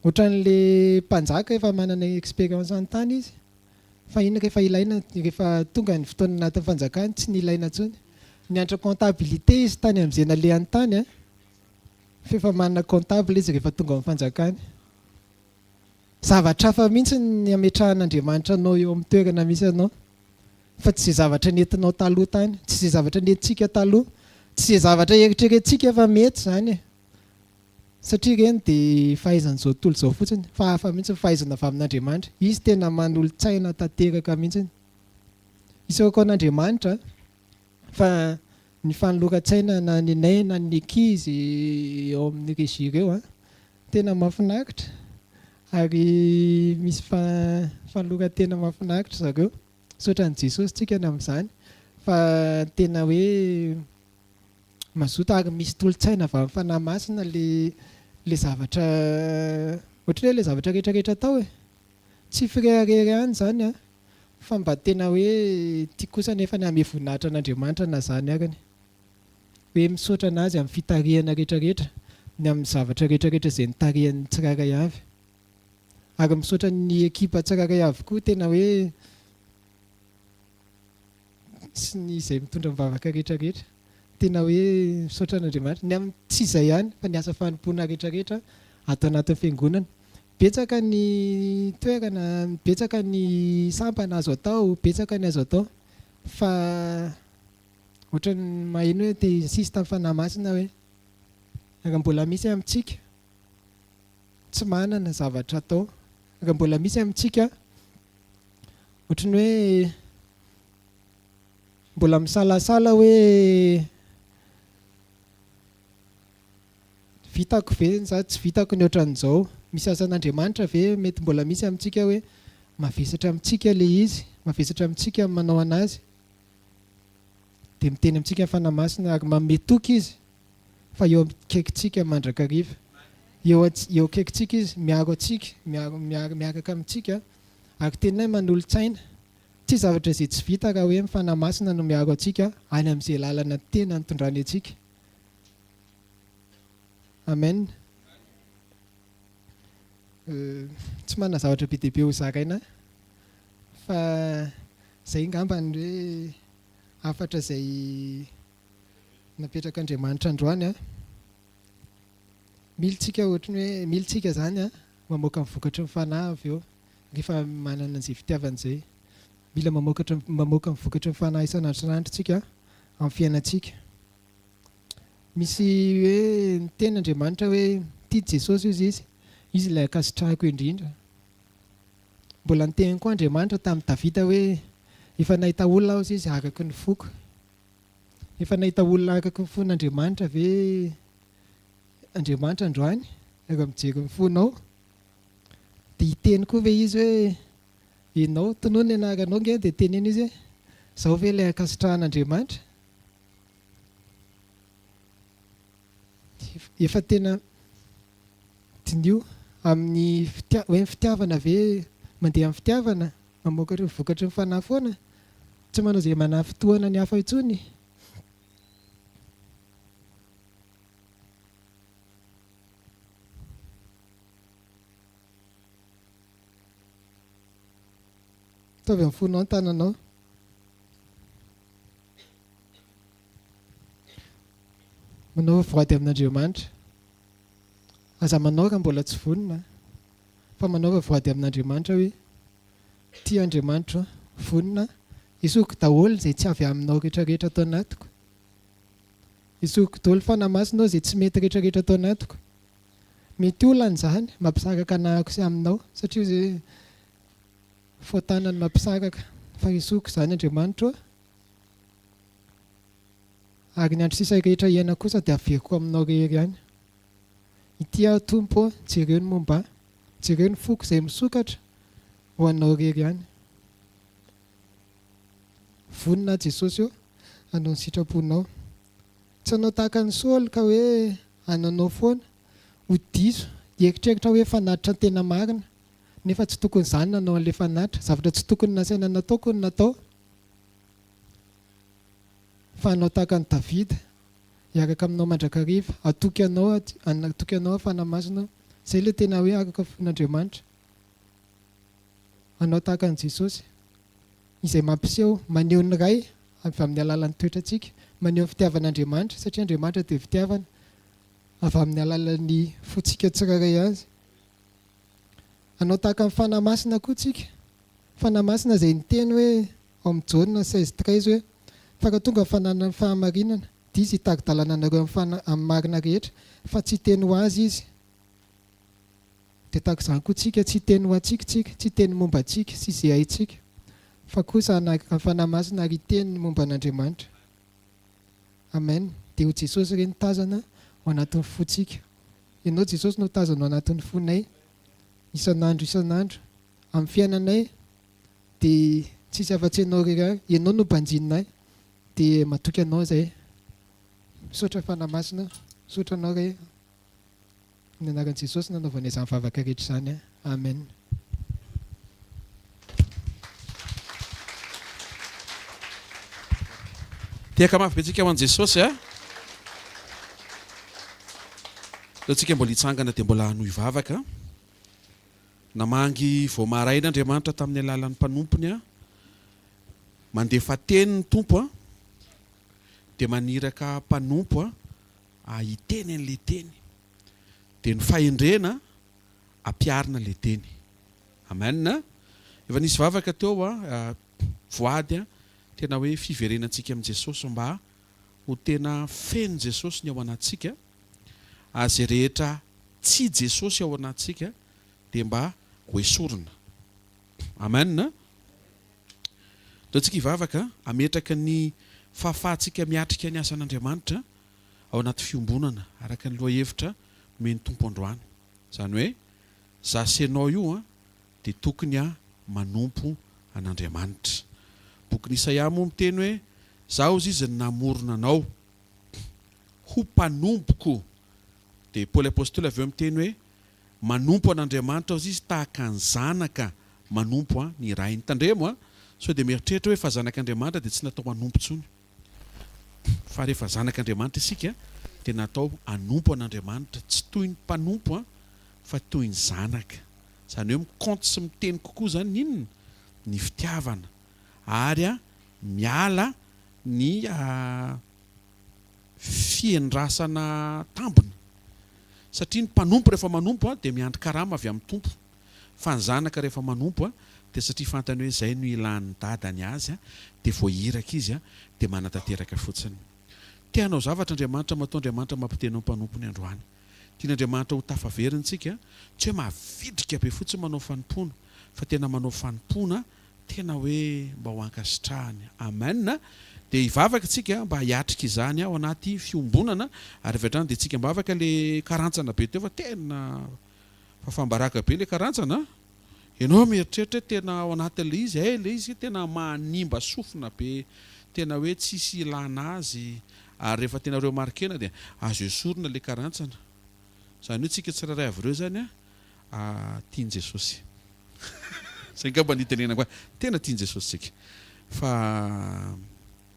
Ohatran'le mpanjaka efa manana expérience any tany izy. Fa iny rehefa ilaina, rehefa tonga ny fotoana anatin'ny fanjakany, tsy nilaina intsony. Nianatra comptabilité izy tany amin'izay nalehany tany an. F'efa manana comptable izy rehefa tonga ao amin'ny fanjakany. Zavatra hafa mihitsy ny ametrahan'Andriamanitra anao eo amin'ny toerana misy anao. Fa tsy izay zavatra nentinao taloha tany, tsy izay zavatra nentintsika taloha, tsy izay zavatra eritreretintsika fa mety izany e. Satria ireny dia fahaizan'izao tontolo izao fotsiny, fa hafa mihitsy ny fahaizana avy amin'Andriamanitra. Izy tena manolo-tsaina tanteraka mihitsy. Isaorako an'Andriamanitra fa ny fanoloran-tsaina na ny anay na ny ankizy ao amin'ny régie ireo an, tena mahafinaritra ary misy fanoloran-tena mahafinaritra zareo. Misaotra an'i Jesosy tsika ny amin'izany fa tena hoe mazoto ary misy tolo-tsaina avy amin'ny Fanahy Masina le le zavatra ohatran'ny hoe le zavatra rehetra rehetra atao e. Tsy firehareha ihany izany an. Fa mba tena hoe tiako kosa anefa ny hamehy voninahitra an'Andriamanitra na izany arany. Hoe misaotra an'Azy amin'ny fitarihana rehetra rehetra, ny amin'ny zavatra rehetra rehetra izay nitarihany ny tsirairay avy. Ary misaotra ny ekipa tsirairay avy koa tena hoe sy ny izay mitondra mivavaka rehetra rehetra. Tena hoe misaotra an'Andriamanitra. Ny amin'ny tsy izay ihany fa ny asa fanompoana rehetra rehetra ato anatin'ny fiangonana. Betsaka ny toerana, betsaka ny sampana azo atao, betsaka ny azo atao fa ohatran'ny maheno hoe te hi-insiste amin'ny Fanahy Masina hoe raha mbola misy amintsika tsy manana zavatra atao, raha mbola misy amintsika ohatran'ny hoe mbola misalasala hoe Vitako ve sa tsy vitako ny ohatran'izao? Misy asan'Andriamanitra ve mety mbola misy amintsika hoe mavesatra amintsika ilay izy, mavesatra amintsika ny manao an'azy? Dia miteny amintsika ny Fanahy Masina ary manome toky Izy fa eo akaikintsika mandrakariva. Eo eo akaikintsika Izy, miaro antsika, miaro miaro miaraka amintsika ary tena hoe manolo-tsaina. Tsy zavatra izay tsy vita raha hoe ny Fanahy Masina no miaro antsika any amin'izay lalana tena nitondrany antsika. Amen. Tsy manana zavatra be dia be ho zaraina fa izay angamba ny hoe hafatra izay napetrak'Andriamanitra androany an. Mila tsika ohatry ny hoe mila tsika izany an mamoaka ny vokatry ny fanahy avy eo rehefa manana an'izay fitiavana izay. Mila mamokatra mamoaka ny vokatry ny fanahy isan'andro isan'andro tsika amin'ny fiainantsika. Misy hoe niteny Andriamanitra hoe tia Jesosy hozy izy, izy ilay ankasitrahako indrindra. Mbola niteny koa Andriamanitra tamin'i Davida hoe efa nahita olona aho hozy izy araka ny foko. Efa nahita olona araka ny fon'Andriamanitra ve Andriamanitra androany rehefa mijery ny fonao? Dia hiteny koa ve izy hoe ianao, tonony ny anaranao ange dia teneno izy hoe izao ve ilay ankasitrahan'Andriamanitra? Efa tena diniho amin'ny fitia- hoe ny fitiavana ve mandeha amin'ny fitiavana, mamoaka ireo vokatry ny fanahy foana, tsy manao izay manafintohina ny hafa intsony. Ataovy amin'ny fonao ny tananao. Manaova voady amin'Andriamanitra. Aza manao raha mbola tsy vonona, fa manaova voady amin'Andriamanitra hoe, Tia Andriamanitro aho, vonona aho, esoriko daholo izay tsy avy aminao rehetrarehetra ato anatiko. Esoriko daholo Fanahy Masina izay tsy mety rehetrarehetra ato anatiko. Mety olana izany mampisaraka anahako sy aminao, satria izay hoe fahotana no mampisaraka, fa esoriko izany Andriamanitro a. Ary ny andro sisa rehetra iainako kosa dia averiko aminao rery ihany. Ity aho Tompo ô, jereo ny momba ahy, jereo ny foko izay misokatra ho anao rery ihany. Vonona aho Jesosy ô, hanao ny sitraponao. Tsy hanao tahaka an'i Saoly ka hoe hananao foana, ho diso, hieritreritra hoe fanatitra tena marina, nefa tsy tokony izany nanao an'ilay fanatitra, zavatra tsy tokony nasaina nataoko no natao. Fa hanao tahaka an'i Davida, hiaraka aminao mandrakariva, hatoky anao aho, hatoky anao aho Fanahy Masina, izay ilay tena hoe araka fon'Andriamanitra. Hanao tahaka an'i Jesosy, izay mampiseho, maneho ny Ray avy amin'ny alalan'ny toetrantsika, maneho ny fitiavan'Andriamanitra, satria Andriamanitra dia fitiavana, avy amin'ny alalan'ny fontsika tsirairay azy. Hanao tahaka ny Fanahy Masina koa tsika, Fanahy Masina izay niteny hoe ao amin'ny Jaona 16, 13 hoe, Fa raha tonga ny fananana ny fahamarinana, dia Izy hitari-dalana anareo amin'ny amin'ny marina rehetra, fa tsy hiteny ho Azy Izy. Dia tahaka izany koa tsika, tsy hiteny ho antsika tsika, tsy hiteny momba antsika sy izay haintsika, fa kosa hanaraka ny Fanahy Masina ary hiteny ny momba an'Andriamanitra. Amen. Dia ho Jesosy re no tazana ao anatin'ny fontsika. Ianao Jesosy no tazana ao anatin'ny fonay, isan'andro isan'andro. Amin'ny fiainanay dia tsisy afa-tsy Ianao irery ihany, Ianao no banjininay dia matoky Anao izahay. Misaotra Fanahy Masina, misaotra Anao Ray, amin'ny anaran'i Jesosy nanaovanay izany vavaka rehetra izany. Amen. Tehaka mafy be tsika ho an'i Jesosy a! Aleo tsika mbola hitsangana dia mbola hanohy vavaka. Namangy vao maraina Andriamanitra tamin'ny alalan'ny mpanompony a. Mandefa teny ny Tompo a, dia maniraka mpanompo a hiteny an'ilay teny. Dia ny fahendrena ampiharina ilay teny. Amen. Efa nisy vavaka teo a, voady a, tena hoe fiverenantsika amin'i Jesosy mba ho tena feno Jesosy ny ao anatintsika. Ary izay rehetra tsy Jesosy ao anatintsika dia mba ho esorina. Amen. Ndao tsika hivavaka hametraka ny fahafahantsika miatrika ny asan'Andriamanitra ao anaty fiombonana araka ny lohahevitra nomen'ny Tompo androany. Izany hoe za sy ianao io an dia tokony a manompo an'Andriamanitra. Bokin'i Isaia moa miteny hoe Zaho hozy izy no namorona anao. ho mpanompoko. Dia Paoly Apostoly avy eo miteny hoe, Manompo an'Andriamanitra hozy izy tahaka ny zanaka manompo an ny rainy. Tandremo an, sao dia mieritreritra hoe fa zanak'Andriamanitra dia tsy natao hanompo intsony. Fa rehefa zanak'Andriamanitra isika dia natao hanompo an'Andriamanitra, tsy toy ny mpanompo an, fa toy ny zanaka. Izany hoe mi-compte sy miteny kokoa izany ny inona? Ny fitiavana. Ary an, miala ny fiandrasana tambiny. Satria ny mpanompo rehefa manompo dia miandry karama avy amin'ny Tompo. Fa ny zanaka rehefa manompo Dia satria fantany hoe izay no ilan'ny dadany azy dia voahiraka izy dia manatanteraka fotsiny. Te hanao zavatra Andriamanitra matoa Andriamanitra mampiteny ny mpanompony androany. Tian'Andriamanitra ho tafaverina isika, tsy hoe mavitrika be fotsiny manao fanompoana fa tena manao fanompoana tena hoe mba ho ankasitrahany. Amen. Dia hivavaka isika mba hiatrika izany ao anaty fiombonana ary avy hatrany dia tsika am-bavaka le karantsana be teo fa tena fafam-baraka be le karantsana a! Ianao mieritreritra hoe tena ao anatin'ilay izy, hay ilay izy tena manimba sofina be, tena hoe tsisy ilana azy ary rehefa tena remarquer-na dia azo esorina ilay karantsana. Izany hoe tsika tsirairay avy ireo izany a, tian'i Jesosy. Izay angamba no itenenako azy, tena tian'i Jesosy tsika. Fa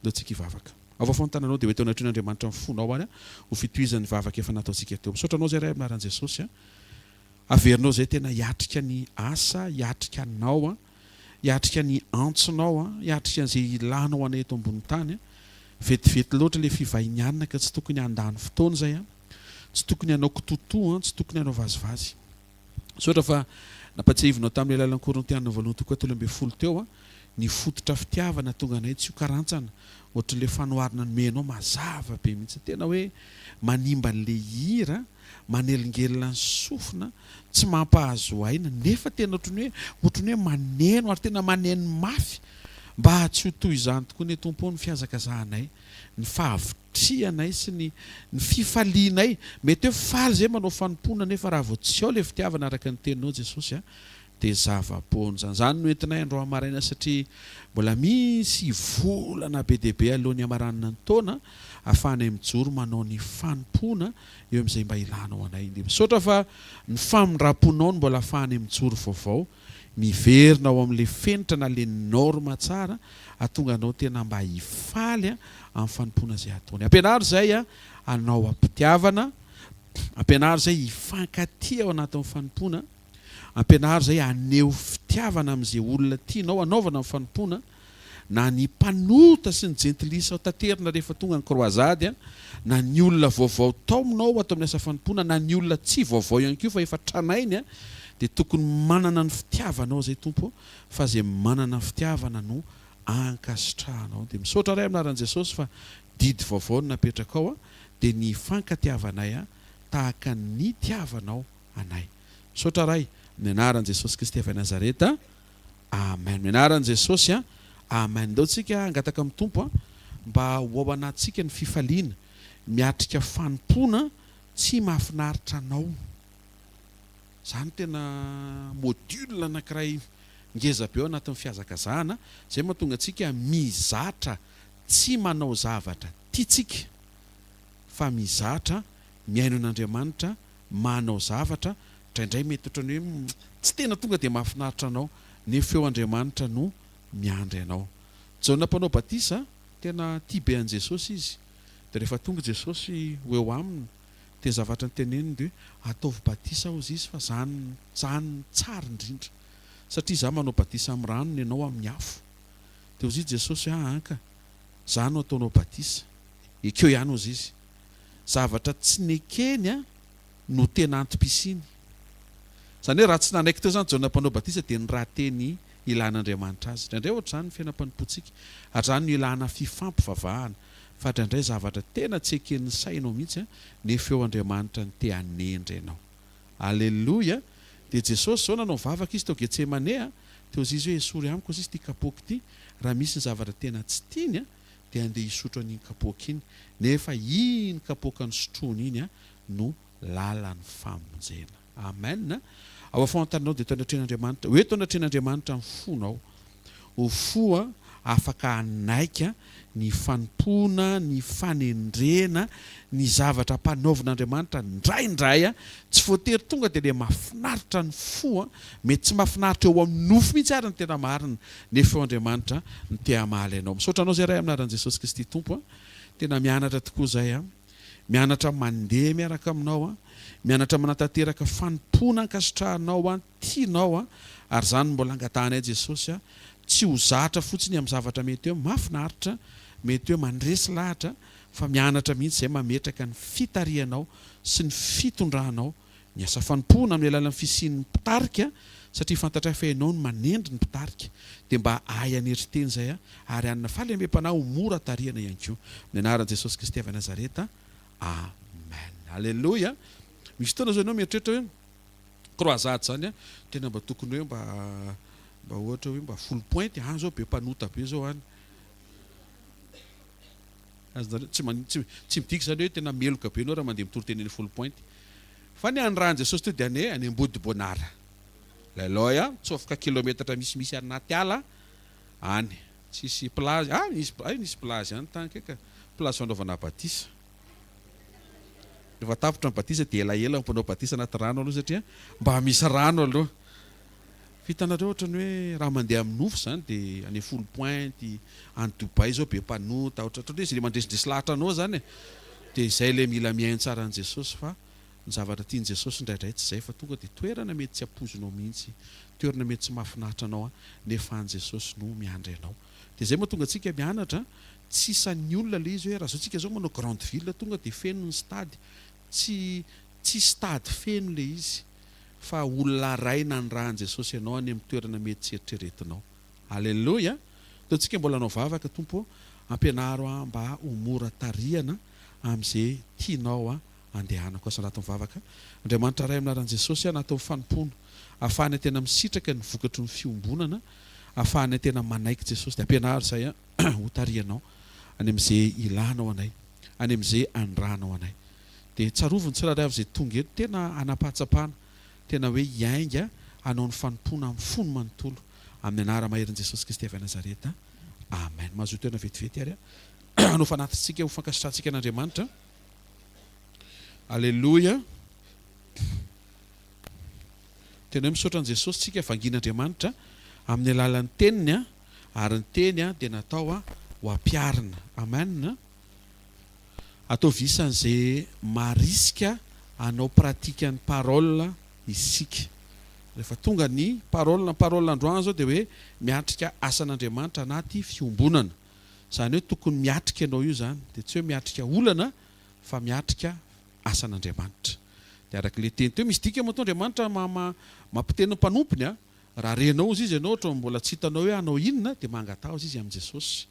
ndao tsika hivavaka. Avoafao ny tananao dia ho eto anatrehan'Andriamanitra ny fonao ary ho fitohizan'ny vavaka efa nataontsika teo. Misaotra anao izay Ray amin'ny anaran'i Jesosy a. Averinao izay tena hiatrika ny asa, hiatrika anao an, hiatrika ny antsonao an, hiatrika an'izay ilanao anay eto ambony tany an. Vetivety loatra ilay fivahinianana ka tsy tokony handany fotoana izay an. Tsy tokony hanao kitoatoa an, tsy tokony hanao vazivazy. Misaotra fa nampatsiahivinao tamin'ny alalan'ny Korintiana voalohany toko fahatelo ambin'ny folo teo an, ny fototra fitiavana tonga anay tsy ho karantsana, ohatran'ilay fanoharana nomenao mazava be mihitsy. Tena hoe manimba an'ilay hira. manelingelina ny sofina, tsy mampahazo aina, nefa tena ohatran'ny hoe ohatran'ny hoe maneno ary tena maneno mafy mba tsy ho toy izany tokoa ny Tompo ô ny fihazakazahanay, ny fahavitrihanay sy ny ny fifalianay. Mety hoe faly izay manao fanompoana nefa raha vao tsy ao ilay fitiavana araka ny teninao Jesosy a, dia zava-poana izany. Izany no entinay androany maraina satria mbola misy volana be dia be alohan'ny hamaranana ny taona ahafahanay mijoro manao ny fanompoana eo amin'izay mba ilanao anay. Dia misaotra fa ny famindram-ponao no mbola ahafahanay mijoro vaovao, miverina ao amin'ilay fenitra na ilay norme tsara hahatonga anao tena mba hifaly amin'ny fanompoana izay ataony. Ampianaro izay hanao am-pitiavana, ampianaro izay hifankatia ao anatin'ny fanompoana. Ampianaro izay haneho fitiavana amin'izay olona tianao hanaovana ny fanompoana, na ny mpanota sy ny jentilisa ho taterina rehefa tonga ny kroazady, na ny olona vaovao taominao ato amin'ny asa fanompoana, na ny olona tsy vaovao ihany koa fa efa tranainy, dia tokony manana ny fitiavanao izay Tompo ô, fa izay manana fitiavana no ankasitrahanao. Dia misaotra Ray amin'ny anaran'i Jesosy fa didy vaovao no napetrakao, dia ny hifankatiavanay tahaka ny nitiavanao anay. Misaotra Ray, amin'ny anaran'i Jesosy Kristy avy any Nazareta. Amen. Amin'ny anaran'i Jesosy a. Amen. Ndao tsika hangataka amin'ny Tompo a, mba ho ao anatintsika ny fifaliana, miatrika fanompoana tsy mahafinaritra anao. Izany tena module anankiray ngeza be ao anatin'ny fihazakazahana, izay mahatonga antsika mizatra tsy manao zavatra tiantsika fa mizatra mihaino an'Andriamanitra manao zavatra, indraindray mety ohatran'ny hoe tsy tena tonga dia mahafinaritra anao, nefa eo Andriamanitra no miandry anao. Jaona mpanao batisa, tena tia be an'i Jesosy izy, dia rehefa tonga Jesosy ho eo aminy, dia ny zavatra noteneniny dia hoe, ataovy batisa aho hozy izy fa zany zany no tsara indrindra, satria izaho manao batisa amin'ny rano ny anao amin'ny afo. Dia hozy Jesosy hoe, aa ka, izaho no ataonao batisa, ekeo ihany hozy izy. zavatra tsy nekeny no tena antom-pisiany. Izany hoe raha tsy nanaiky teo izany Jaona Mpanao Batisa dia ny raha teny ilan'Andriamanitra azy. Indraindray ohatr'izany ny fiainam-panompoantsika. Ary izany no ilana fifampivavahana. Fa indraindray zavatra tena tsy eken'ny sainao mihitsy nefa eo Andriamanitra no te hanendry anao. Aleloia! Dia Jesosy izao nanao vavaka Izy tao Getsemane, teo izy hoe esory amiko izy ity kapoaka ity raha misy ny zavatra tena tsy tiany dia handeha hisotro an'iny kapoaka iny, nefa iny kapoaka nosotroiny iny no lalan'ny famonjena. Amen! Ao afoantanao dia eto anatrehan'Andriamanitra, ho eto anatrehan'Andriamanitra ny fonao, ho fo afaka hanaiky ny fanompoana, ny fanendrena, ny zavatra ampanaovin'Andriamanitra indraindray, tsy voatery tonga dia ilay mahafinaritra ny fo, mety tsy mahafinaritra eo amin'ny nofo mihitsy ary ny tena marina, Nefa eo Andriamanitra no te hamaly anao. Misaotra anao zay Ray amin'ny anaran'i Jesosy Kristy Tompo a. Tena mianatra tokoa zay a. Mianatra mandeha miaraka aminao a. Mianatra manatanteraka fanompoana ankasitrahanao a, tianao a. Ary izany no mbola angatahanay Jesosy a. Tsy ho zatra fotsiny amin'ny zavatra mety hoe mahafinaritra, mety hoe mandresy lahatra, fa mianatra mihitsy zay mametraka ny fitarihanao sy ny fitondranao ny asa fanompoana amin'ny alalan'ny fisian'ny mpitarika. Satria fantatray fa Ianao no manendry ny mpitarika, dia mba ahay hanery tena izay aho, ary hanana fahalemem-panahy ho mora tarihana ihany koa. Amin'ny anaran'i Jesosy Kristy avy Nazareta, Amen. Aleloia. Misy fotoana izao ianao mieritreritra hoe, croisade izany an, tena mba tokony hoe mba, mba ohatra hoe mba Foulpointe, any izao be mpanota be izao any. Azonareo? Tsy man, tsy, tsy midika izany hoe tena meloka be ianao raha mandeha mitory teny any Foulpointe. Fa ny anirahan'i Jesosy teo dia any, any Ambodibonara. Lailoy a, mitsofoka kilometatra misimisy any anaty ala any. Tsisy plage, ah nisy, hay nisy plage ihany tany kay ka. Plage fanaovana batisa. Rehefa tapitra ny batisa dia elaela ny mpanao batisa anaty rano aloha satria mba misy rano aloha. Fa hitanareo ohatran'ny hoe raha mandeha amin'ny nofy izany dia any Foulpointe, any Dubaï izao be mpanota, ohatrohatran'ny hoe izay le mandresindresy lahatra anao izany e. Dia izay ilay mila mihaino tsara an'i Jesosy fa ny zavatra tian'i Jesosy indraindray tsy izay fa tonga dia toerana mety tsy ampoizinao mihitsy, toerana mety tsy mahafinaritra anao nefa any Jesosy no miandry anao. Dia izay mahatonga antsika mianatra, tsy isan'ny olona ilay izy hoe raha izao tsika izao manao grande ville tonga dia feno ny stade, tsy tsy stade feno ilay izy fa olona ray nanirahan'i Jesosy anao any amin'ny toerana mety tsy eritreretinao. Aleloia! Ataontsika mbola hanao vavaka, Tompo ô, ampianaro aho mba ho mora tarihana amin'izay tianao andehanako. Asa anatin'ny vavaka. Andriamanitra Ray amin'ny anaran'i Jesosy, anatin'ny fanompoana, ahafahanay tena misitraka ny vokatry ny fiombonana, ahafahanay tena manaiky Jesosy, dia ampianaro izahay ho tarihanao any amin'izay ilanao anay, any amin'izay anirahanao anay. Dia tsarovy ny tsirairay avy izay tonga eto, tena hanam-pahatsapana, tena hoe hiainga hanao ny fanompoana amin'ny fony manontolo, amin'ny anara-maherin'i Jesosy Kristy avy any Nazareta. Amen. Mahazoa toerana vetivety ary hanao fanatitsika ho fankasitrahantsika an'Andriamanitra. Aleloia. Tena hoe misaotra an'i Jesosy tsika vangin'Andriamanitra amin'ny alalan'ny teniny ary ny teny dia natao ho ampiharina. Amen. Ataovy isan'izay marisika hanao pratique ny parole isika. Rehefa tonga ny parole, ny parole androany izao dia hoe miatrika asan'Andriamanitra anaty fiombonana. Izany hoe tokony miatrika ianao io izany, dia tsy hoe miatrika olana fa miatrika asan'Andriamanitra. Dia araka ilay teny teo, misy dika matoa Andriamanitra mampiteny ny mpanompony a, raha renao ozy izy ianao ohatra mbola tsy hitanao hoe hanao inona dia mangataha ozy izy amin'i Jesosy.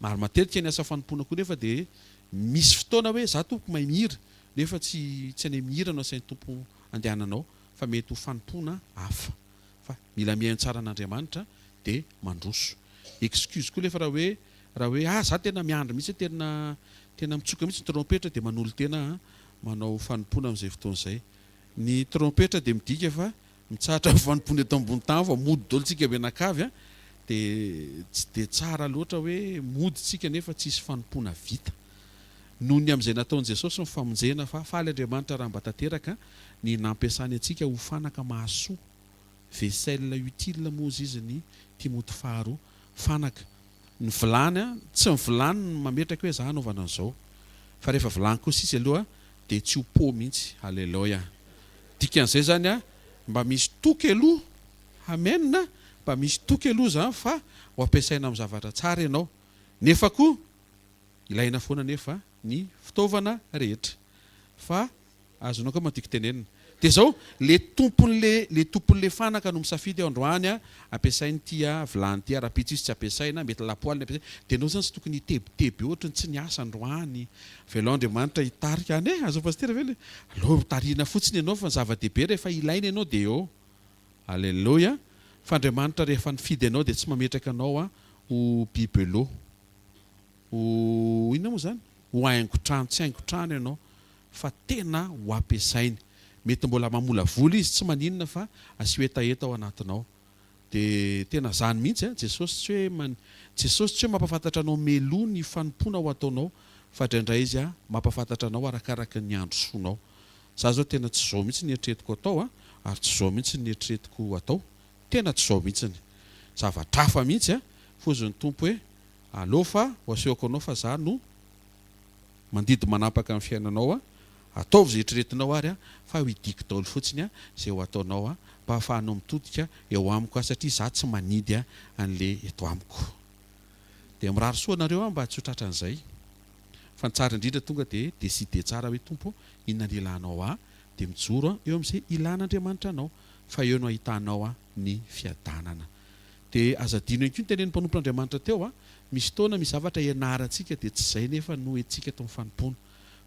Ary matetika ny asa fanompoana koa nefa dia misy fotoana hoe za tompoko mahay mihira nefa tsy tsy any mihira no asain'ny Tompo andehananao fa mety ho fanompoana hafa. Fa mila mihaino tsara an'Andriamanitra dia mandroso. Excuse koa nefa raha hoe raha hoe ah za tena miandry mihitsy tena tena mitsoka mihitsy ny trompetra dia manolo-tena aho manao fanompoana amin'izay fotoana izay. Ny trompetra dia midika fa mitsahatra ny fanompoana eto ambony tany fa mody daholo tsika mianakavy an, dia tsy dia tsara loatra hoe mody tsika nefa tsisy fanompoana vita. Noho ny amin'izay nataon'i Jesosy ny famonjena fa faly Andriamanitra raha mba tanteraka ny nampiasany antsika ho fanaka mahasoa, vaisselle utile moa ozy izy ny Timoty faharoa, fanaka. Ny vilany an, tsy ny vilany no mametraka hoe za hanaovana an'izao fa rehefa vilany kosa izy aloha dia tsy ho po mihitsy, aleloia. Dikan'izay zany an, mba misy toky aloha, amen, mba misy toky aloha zany fa ho ampiasaina amin'ny zavatra tsara ianao, nefa koa ilaina foana anefa ny fitaovana rehetra fa azonao angamba ny tiako tenenina. Dia zao, le tompon'le le tompon'le fanaka no misafidy eo androany a, ampiasainy ity a, vilany ity a, rahampitso izy tsy ampiasaina, mety lapoaly ny ampiasaina, dia enao zany tsy tokony hitebiteby ohatry ny tsy niasa androany, avelao Andriamanitra hitarika any e, azon'i Pasitera ve le, aleo tarihina fotsiny ianao fa ny zava-dehibe rehefa ilaina ianao dia eo, Aleloia, fa Andriamanitra rehefa nifidy anao dia tsy mametraka anao a ho bibelot. Ho inona moa izany? Ho haingon-trano, tsy haingon-trano ianao fa tena ho ampiasainy. Mety mbola mamolavola izy, tsy maninona fa asio hetaheta ao anatinao. Dia tena izany mihitsy an, Jesosy tsy hoe man, Jesosy tsy hoe mampahafantatra anao mialoha ny fanompoana ho ataonao fa indraindray Izy mampahafantatra anao arakaraka ny handrosoanao. Za zao tena tsy izao mihitsy ny eritreretiko atao an, ary tsy izao mihitsy ny eritreretiko atao. Tena tsy izao mihitsiny. Zavatra hafa mihitsy an, fozy ny Tompo hoe Aleo fa ho asehoko anao fa za no mandidy manapaka ny fiainanao a, ataovy izay eritreretinao ary a, fa ho idiko daholo fotsiny a izay ho ataonao a, mba ahafahanao mitodika eo amiko a, satria za tsy manidy an'le eto amiko. Dia mirary soa anareo aho mba tsy ho tratran'izay. Fa ny tsara indrindra tonga dia decider tsara hoe Tompo ô, inona ny ilanao ahy, dia mijoro eo amin'izay ilan'Andriamanitra anao, fa eo no ahitanao ahy. ny fiadanana. Dia aza adino ihany koa ny tenenin'ny mpanompon'Andriamanitra teo a, misy fotoana misy zavatra ianarantsika dia tsy izay nefa no entintsika ato amin'ny fanompoana.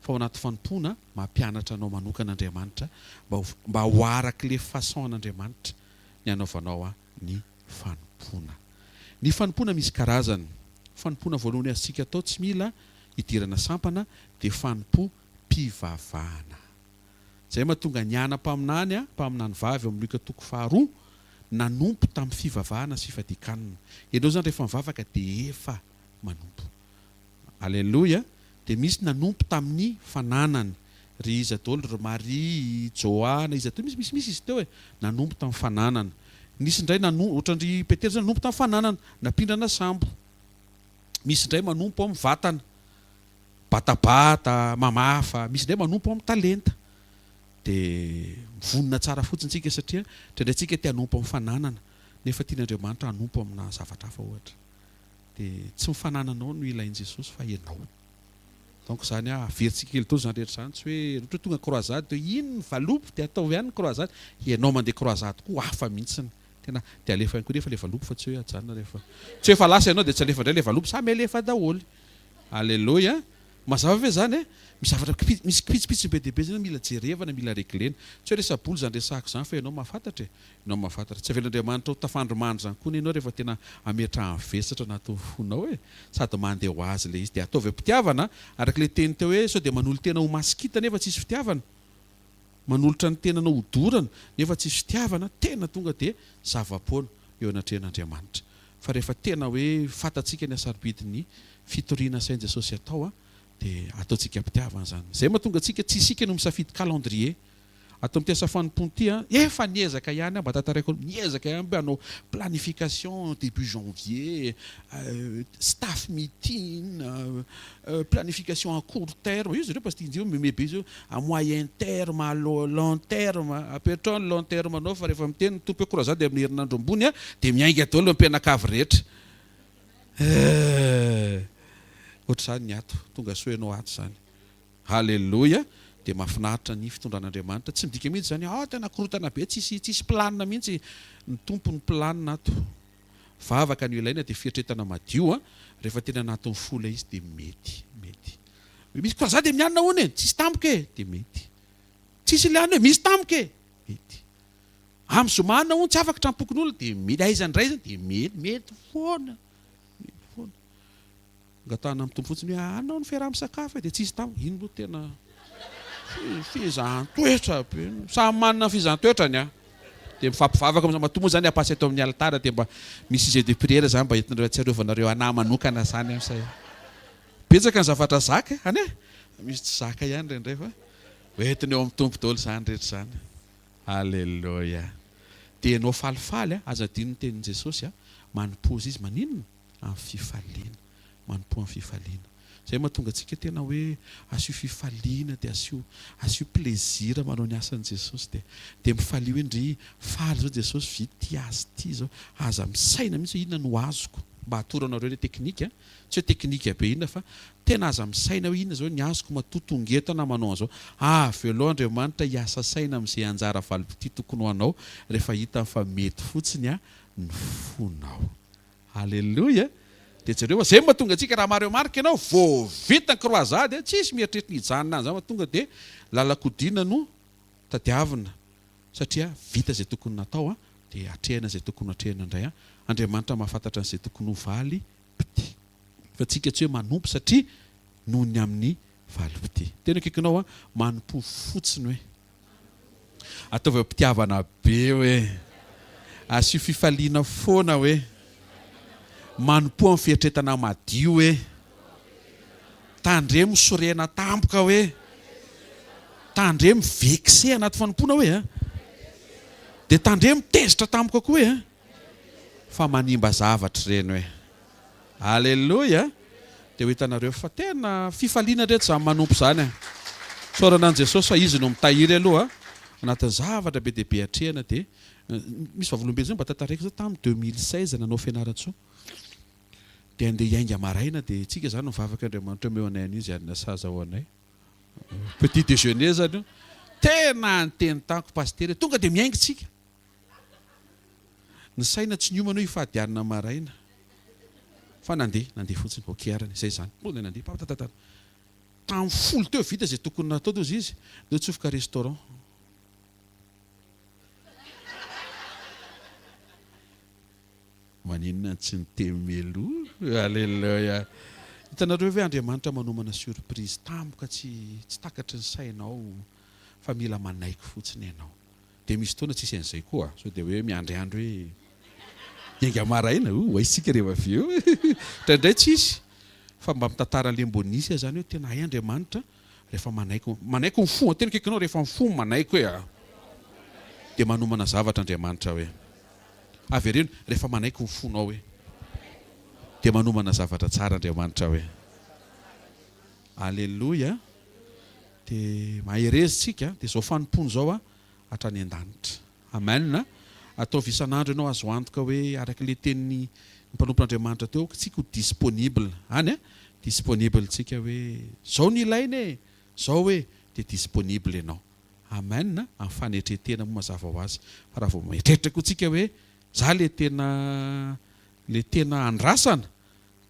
Fa ao anaty fanompoana, mampianatra anao manokana Andriamanitra mba ho mba ho arak'ilay façon an'Andriamanitra ny hanaovanao ny fanompoana. Ny fanompoana misy karazany. Fanompoana voalohany azontsika atao tsy mila idirana sampana dia fanompoam-pivavahana. Izay mahatonga an'i Ana mpaminany, mpaminany vavy ao amin'ny Lioka toko faharoa, nanompo tamin'ny fivavahana sy fifadian-kanina. Ianao izany rehefa mivavaka dia efa manompo. Aleloia! Dia misy nanompo tamin'ny fananany. Ry iza daholo? Ry Maria, i Joana, iza teo? Misy misy misy izy teo e! Nanompo tamin'ny fananana. Nisy indray nano, ohatran-dry Petera izany, nanompo tamin'ny fananana, nampindrana sambo. Misy indray manompo amin'ny vatana. Batabata, mamafa, misy indray manompo amin'ny talenta. Dia mivonona tsara fotsiny tsika satria indraindray tsika te hanompo amin'ny fananana nefa tian'Andriamanitra hanompo amina zavatra hafa ohatra. Dia tsy ny fanananao no ilain'i Jesosy fa ianao. Donc izany averintsika kely daholo izany rehetra izany, tsy hoe ohatra hoe tonga croisade dia hoe iny ny valopy dia ataovy ihany ny croisade, ianao mandeha croisade koa hafa mihitsiny. Tena dia alefa ihany koa nefa ilay valopy fa tsy hoe ajanona rehefa tsy hoe efa lasa ianao dia tsy alefa indray ilay valopy, samy alefa daholo. Aleloia! Mazava ve izany e? Misy zavatra kipi, misy kipitsipitsiny be dia be izany mila jerevana, mila reglena. Tsy hoe resa-bola izany resahako izany fa ianao mahafantatra e! Ianao mahafantatra. Tsy avelan'Andriamanitra ho tafandry-mandry izany koa anie ianao rehefa tena ametrahany vesatra anatin'ny fonao e! Sady mandeha ho azy ilay izy. Dia ataovy am-pitiavana, araka ilay teny teo hoe sao dia manolo-tena ho masikita nefa tsisy fitiavana. Manolotra ny tenanao ho dorana nefa tsisy fitiavana, tena tonga dia zava-poana eo anatrehan'Andriamanitra. Fa rehefa tena hoe fantatsika ny hasarobidin'ny fitoriana asain'i Jesosy atao dia ataontsika am-pitiavana izany. Izay mahatonga antsika, tsy isika no misafidy calendrier. Ato amin'ity asa fanompoana ity an, efa niezaka ihany aho, mba tantaraiko, niezaka ihany hoe hanao planification début janvier, staff meeting, planification à court terme, io zareo parce que io meme be zao, à moyen terme, à long terme, apetraho ny long terme anao fa rehefa miteny ny tompo hoe croisade amin'ny herinandro ambony an, dia miainga daholo ny mpianakavy rehetra. Eh! Ohatr'izany ny ato, tonga soa ianao ato izany. Haleloia! Dia mahafinaritra ny fitondran'Andriamanitra. Tsy midika mihitsy izany hoe ah tena korontana be, tsisy tsisy planina mihitsy. Ny Tompo no planina ato. Vavaka no ilaina dia fieritreretana madio an, rehefa tena anatin'ny fo ilay izy dia mety, mety. Misy koa za dia mianina hono e, tsisy tampoka e, dia mety. Tsisy ilay any hoe misy tampoka e, mety. Amin'ny zoma alina hono tsy afaka trampokon'olona dia mety, aiza indray izany dia mety, mety foana, mety foana. Angatahana amin'ny Tompo fotsiny hoe anao ny fiaraha-misakafo e, dia tsisy tampoka, iny aloha tena fizahan-toetra be, samy manana ny fizahan-toetrany an. Dia mifampivavaka moa, matoa moa izany apasy eto amin'ny alitara dia mba misy sujet de prière izany mba entinareo atsiarovanareo anah manokana izany amin'izay. Betsaka ny zavatra zaka any e, misy tsy zaka ihany indraindray fa hoentina eo amin'ny Tompo daholo izany rehetra izany. Aleloia. Dia ianao falifaly a, aza adino ny tenin'i Jesosy a, manompoza Izy maninona? Amin'ny fifaliana. Manompoa amin'ny fifaliana. Izay mahatonga antsika tena hoe asio fifaliana dia asio asio plaisir manao ny asan'i Jesosy dia dia mifalia hoe ndry faly izao Jesosy vita ity asa ity izao. Aza misaina mihitsy hoe inona no azoko. Mba atoro anareo ilay teknika, tsy hoe teknika be inona fa tena aza misaina hoe inona izao ny azoko matoa tonga eto aho na manao an'izao. Avelao Andriamanitra hiasa saina amin'izay anjara valim-pitia tokony ho anao rehefa hitany fa mety fotsiny ny fonao. Aleloia! Dia jereo fa zay no mahatonga antsika raha maremarika ianao vao vita ny croisade tsisy mieritreritra ny hijanona any zany fa tonga dia lalan-kodina no tadiavina satria vita izay tokony natao dia atrehina izay tokony ho atrehina indray. Andriamanitra mahafantatra an'izay tokony ho valim-pitia. Fa tsika tsy hoe manompo satria noho ny amin'ny valim-pitia. Tena akaikinao manompo fotsiny hoe. Ataovy am-pitiavana be hoe. Asio fifaliana foana hoe. Manompoa amin'ny fieritreretana madio hoe. Tandremo sorena tampoka hoe. Tandremo vexe anaty fanompoana hoe a. Dia tandremo tezitra tampoka koa hoe a. Fa manimba zavatra ireny hoe. Aleloia! Dia ho hitanareo fa tena fifaliana reto izany manompo izany e! Isaorana an'i Jesosy fa Izy no mitahiry aloha anatin'ny zavatra be dia be atrehina dia misy vavolombelona izay mba tantaraiko izao tamin'ny 2016 nanao Fianarantsoa dia andeha hiainga maraina dia tsika izany mivavaka Andriamanitra omeo anay an'io izay hanina sahaza ho anay petit déjeuner izany io tena niteny tamiko pasitera tonga dia miainga tsika. Ny saina tsy niomana hoe hifady hanina maraina. Fa nandeha, nandeha fotsiny. Ok arany, izay izany. Tonga dia nandeha, papatatata. Tamin'ny folo teo vita izay tokony natao teo izy, dia nitsofoka restaurant. Maninona no tsy niteny mialoha? Alléluia. Hitanareo ve Andriamanitra manomana surprise tampoka tsy tsy takatry ny sainao fa mila manaiky fotsiny ianao. Dia misy fotoana tsisy an'izay koa, sao dia hoe miandriandry hoe hiainga maraina, ho aiza rehefa avy eo. Indraindray tsisy fa mba mitantara an'ilay mbo nisy aza izany hoe tena hay Andriamanitra Rehefa manaiky, manaiky ny fo, tena akaikinao, rehefa ny fo manaiky hoe a, dia manomana zavatra Andriamanitra hoe. Avereno, rehefa manaiky ny fonao hoe, dia manomana zavatra tsara Andriamanitra hoe. Aleloia, dia mahereza isika, dia izao fanompoana izao a, hatrany an-danitra. Amen. Ataovy isan'andro ianao azo antoka hoe araka ilay tenin'ny mpanompon'Andriamanitra teo, tsika ho disponible. Any a? Disponible tsika hoe zao no ilaina e! Zao e! Dia disponible ianao. Amen. Amin'ny fanetren-tena moa mazava ho azy. Fa raha vao mieritreritra koa tsika hoe za le tena le tena andrasana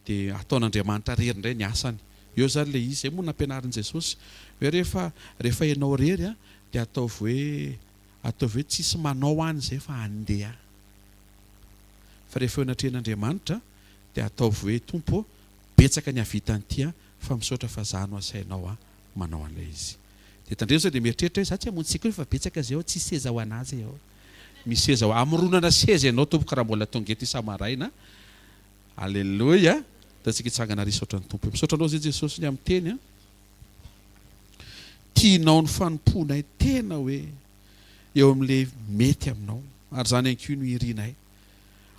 dia ataon'Andriamanitra rery indray ny asany. Eo izany ilay izy. Izay moa nampianarin'i Jesosy hoe rehefa rehefa ianao rery dia ataovy hoe ataovy hoe tsisy manao any izay fa andeha. Fa rehefa eo anatrehan'Andriamanitra dia ataovy hoe Tompo ô, betsaka ny hahavita an'ity fa misaotra fa za no asainao manao an'ilay izy. Dia tandremo sao dia mieritreritra hoe za tsy hamonjy sekoly fa betsaka izay ao, tsisy seza ho an'azy ao. Misy seza ho, amoronana seza ianao tompoko raha mbola tonga eto isa-maraina. Aleloia! Ataontsika hitsangana ary hisaotra ny Tompo. Misaotra Anao izay Jesosy ny amin'ny teny an. Tianao ny fanompoanay tena hoe eo amin'ilay mety aminao. Ary izany ihany koa no irinay.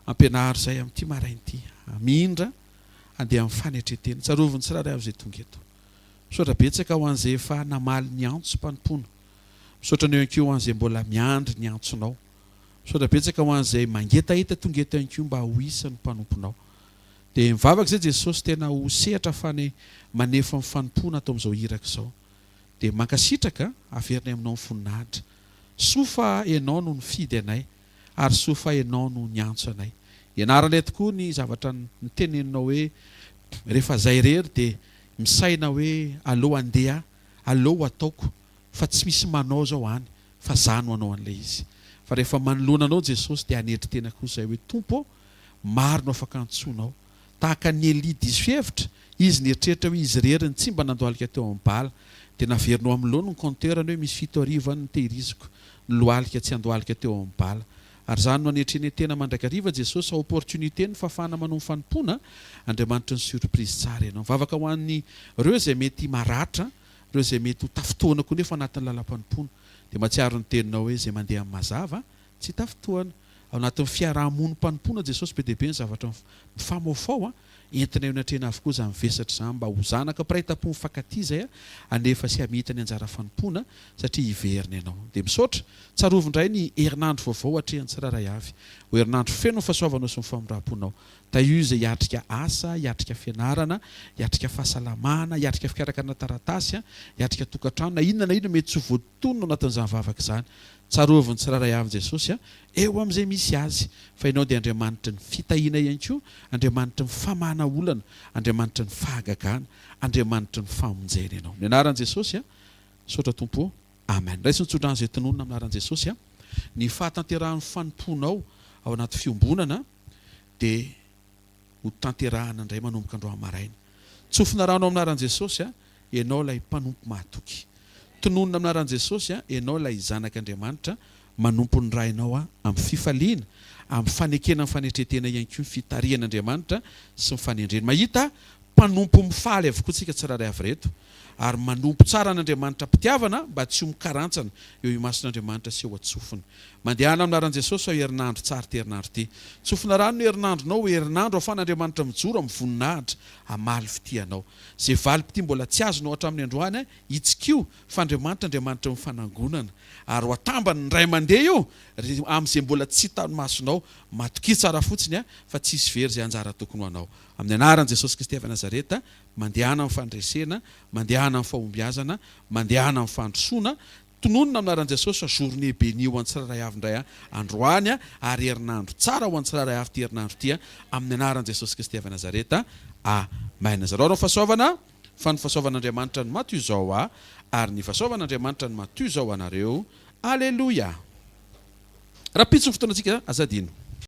Ampianaro izay amin'ity maraina ity. Hamindra handeha amin'ny fanetren-tena. Tsarovy ny tsirairay avy izay tonga eto. Misaotra betsaka ho an'izay efa namaly ny antsom-panompoana. Misaotra anao ihany koa ho an'izay mbola miandry ny antsonao. Misaotra betsaka ho an'izay mangetaheta tonga eto ihany koa mba ho isan'ny mpanomponao. Dia mivavaka izay Jesosy tena ho sehatra afahany manefa ny fanompoana ato amin'izao iraka izao. Dia mankasitraka, averinay aminao ny voninahitra. Soa fa Ianao no nifidy anay, ary soa fa Ianao no niantso anay. Ianaranay tokoa ny zavatra niteneninao hoe rehefa zay irery dia misaina hoe aleo andeha, aleo ho ataoko fa tsy misy manao zao any fa za no hanao an'ilay izy. Fa rehefa manoloana anao Jesosy dia hanetry tena kosa izay hoe Tompo ô, maro no afaka antsoinao. Tahaka an'i Elia diso hevitra, izy nieritreritra hoe izy irery no tsy mba nandohalika teo amin'ny bala. Dia naverinao amin'ny laoniny ny compteur-ny hoe misy 7000 any notehiriziko, ny lohalika tsy handohalika teo amin'ny bala. Ary izany no hanetrene tena mandrakariva Jesosy fa opportunité ny fahafahana manao ny fanompoana, Andriamanitry ny surprise tsara ianao. Mivavaka ho an'ireo izay mety maratra, ireo izay mety ho tafintohina koa nefa anatin'ny lalam-panompoana. Dia mahatsiaro ny teninao hoe izay mandeha amin'ny mazava tsy tafintohina. Ao anatin'ny fiaraha-monim-panompoana Jesosy be dia be ny zavatra mifamaofao entina eo anatrehana avokoa izany vesatra izany mba ho zanaka mpiray tampo mifankatia izay hanefa sy hamita ny anjara fanompoana satria hiverina ianao. Dia misaotra. Tsarovy indray ny herinandro vaovao atrehan'ny tsirairay avy. Ho herinandro feno ny fahasoavanao sy ny famindram-ponao. Tahio izay hiatrika asa, hiatrika fianarana, hiatrika fahasalamana, hiatrika fikarakarana taratasy, hiatrika tokantrano, na inona na inona mety tsy ho voatonona ao anatin'izany vavaka izany. Tsarovy ny tsirairay avy Jesosy a, eo amin'izay misy azy, fa Ianao dia Andriamanitry ny fitahiana ihany koa, Andriamanitry ny famahana olana, Andriamanitry ny fahagagana, Andriamanitry ny famonjena Ianao. Amin'ny anaran'i Jesosy a, misaotra Tompo o. Amen. Raiso ny tsodrano izay tononina amin'ny anaran'i Jesosy a. Ny fahatanterahan'ny fanompoanao ao anaty fiombonana dia ho tanterahana indray manomboka androany maraina. Tsofina rano amin'ny anaran'i Jesosy a, ianao ilay mpanompo mahatoky. Tononina amin'ny anaran'i Jesosy a, ianao ilay zanak'Andriamanitra manompo ny Rainao a, amin'ny fifaliana, amin'ny fanekena ny fanetren-tena ihany koa ny fitarihan'Andriamanitra sy ny fanendreny. Mahita mpanompo mifaly avokoa tsika tsirairay avy ireto ary manompo tsara an'Andriamanitra am-pitiavana mba tsy ho mikarantsana eo imason'Andriamanitra sy eo an-tsofiny. Mandehana amin'ny anaran'i Jesosy ao herinandro tsara ity herinandro ity. Tsofina rano ny herinandronao ho herinandro ahafahan'Andriamanitra mijoro amin'ny voninahitra hamaly fitia anao. Izay valim-pitia mbola tsy azonao hatramin'ny androany, itsikio fa Andriamanitra Andriamanitry ny fanangonana ary ho atambany indray mandeha io ry amin'izay mbola tsy hitan'ny masonao. Matokia tsara fotsiny fa tsy hisy very izay anjara tokony ho anao. Amin'ny anaran'i Jesosy Kristy avy Nazareta, mandehana amin'ny fandresena, mandehana amin'ny fahombiazana, mandehana amin'ny fandrosoana. Tononina amin'ny anaran'i Jesosy fa journée bénie ho an'ny tsirairay avy indray androany ary herinandro tsara ho an'ny tsirairay avy ity herinandro ity amin'ny anaran'i Jesosy Kristy avy Nazareta. Amen. Zarao ny fahasoavana fa ny fahasoavan'Andriamanitra no maty izao a ary ny fahasoavan'Andriamanitra no maty izao anareo. Aleloia. Rahampitso ny fotoanantsika aza adino.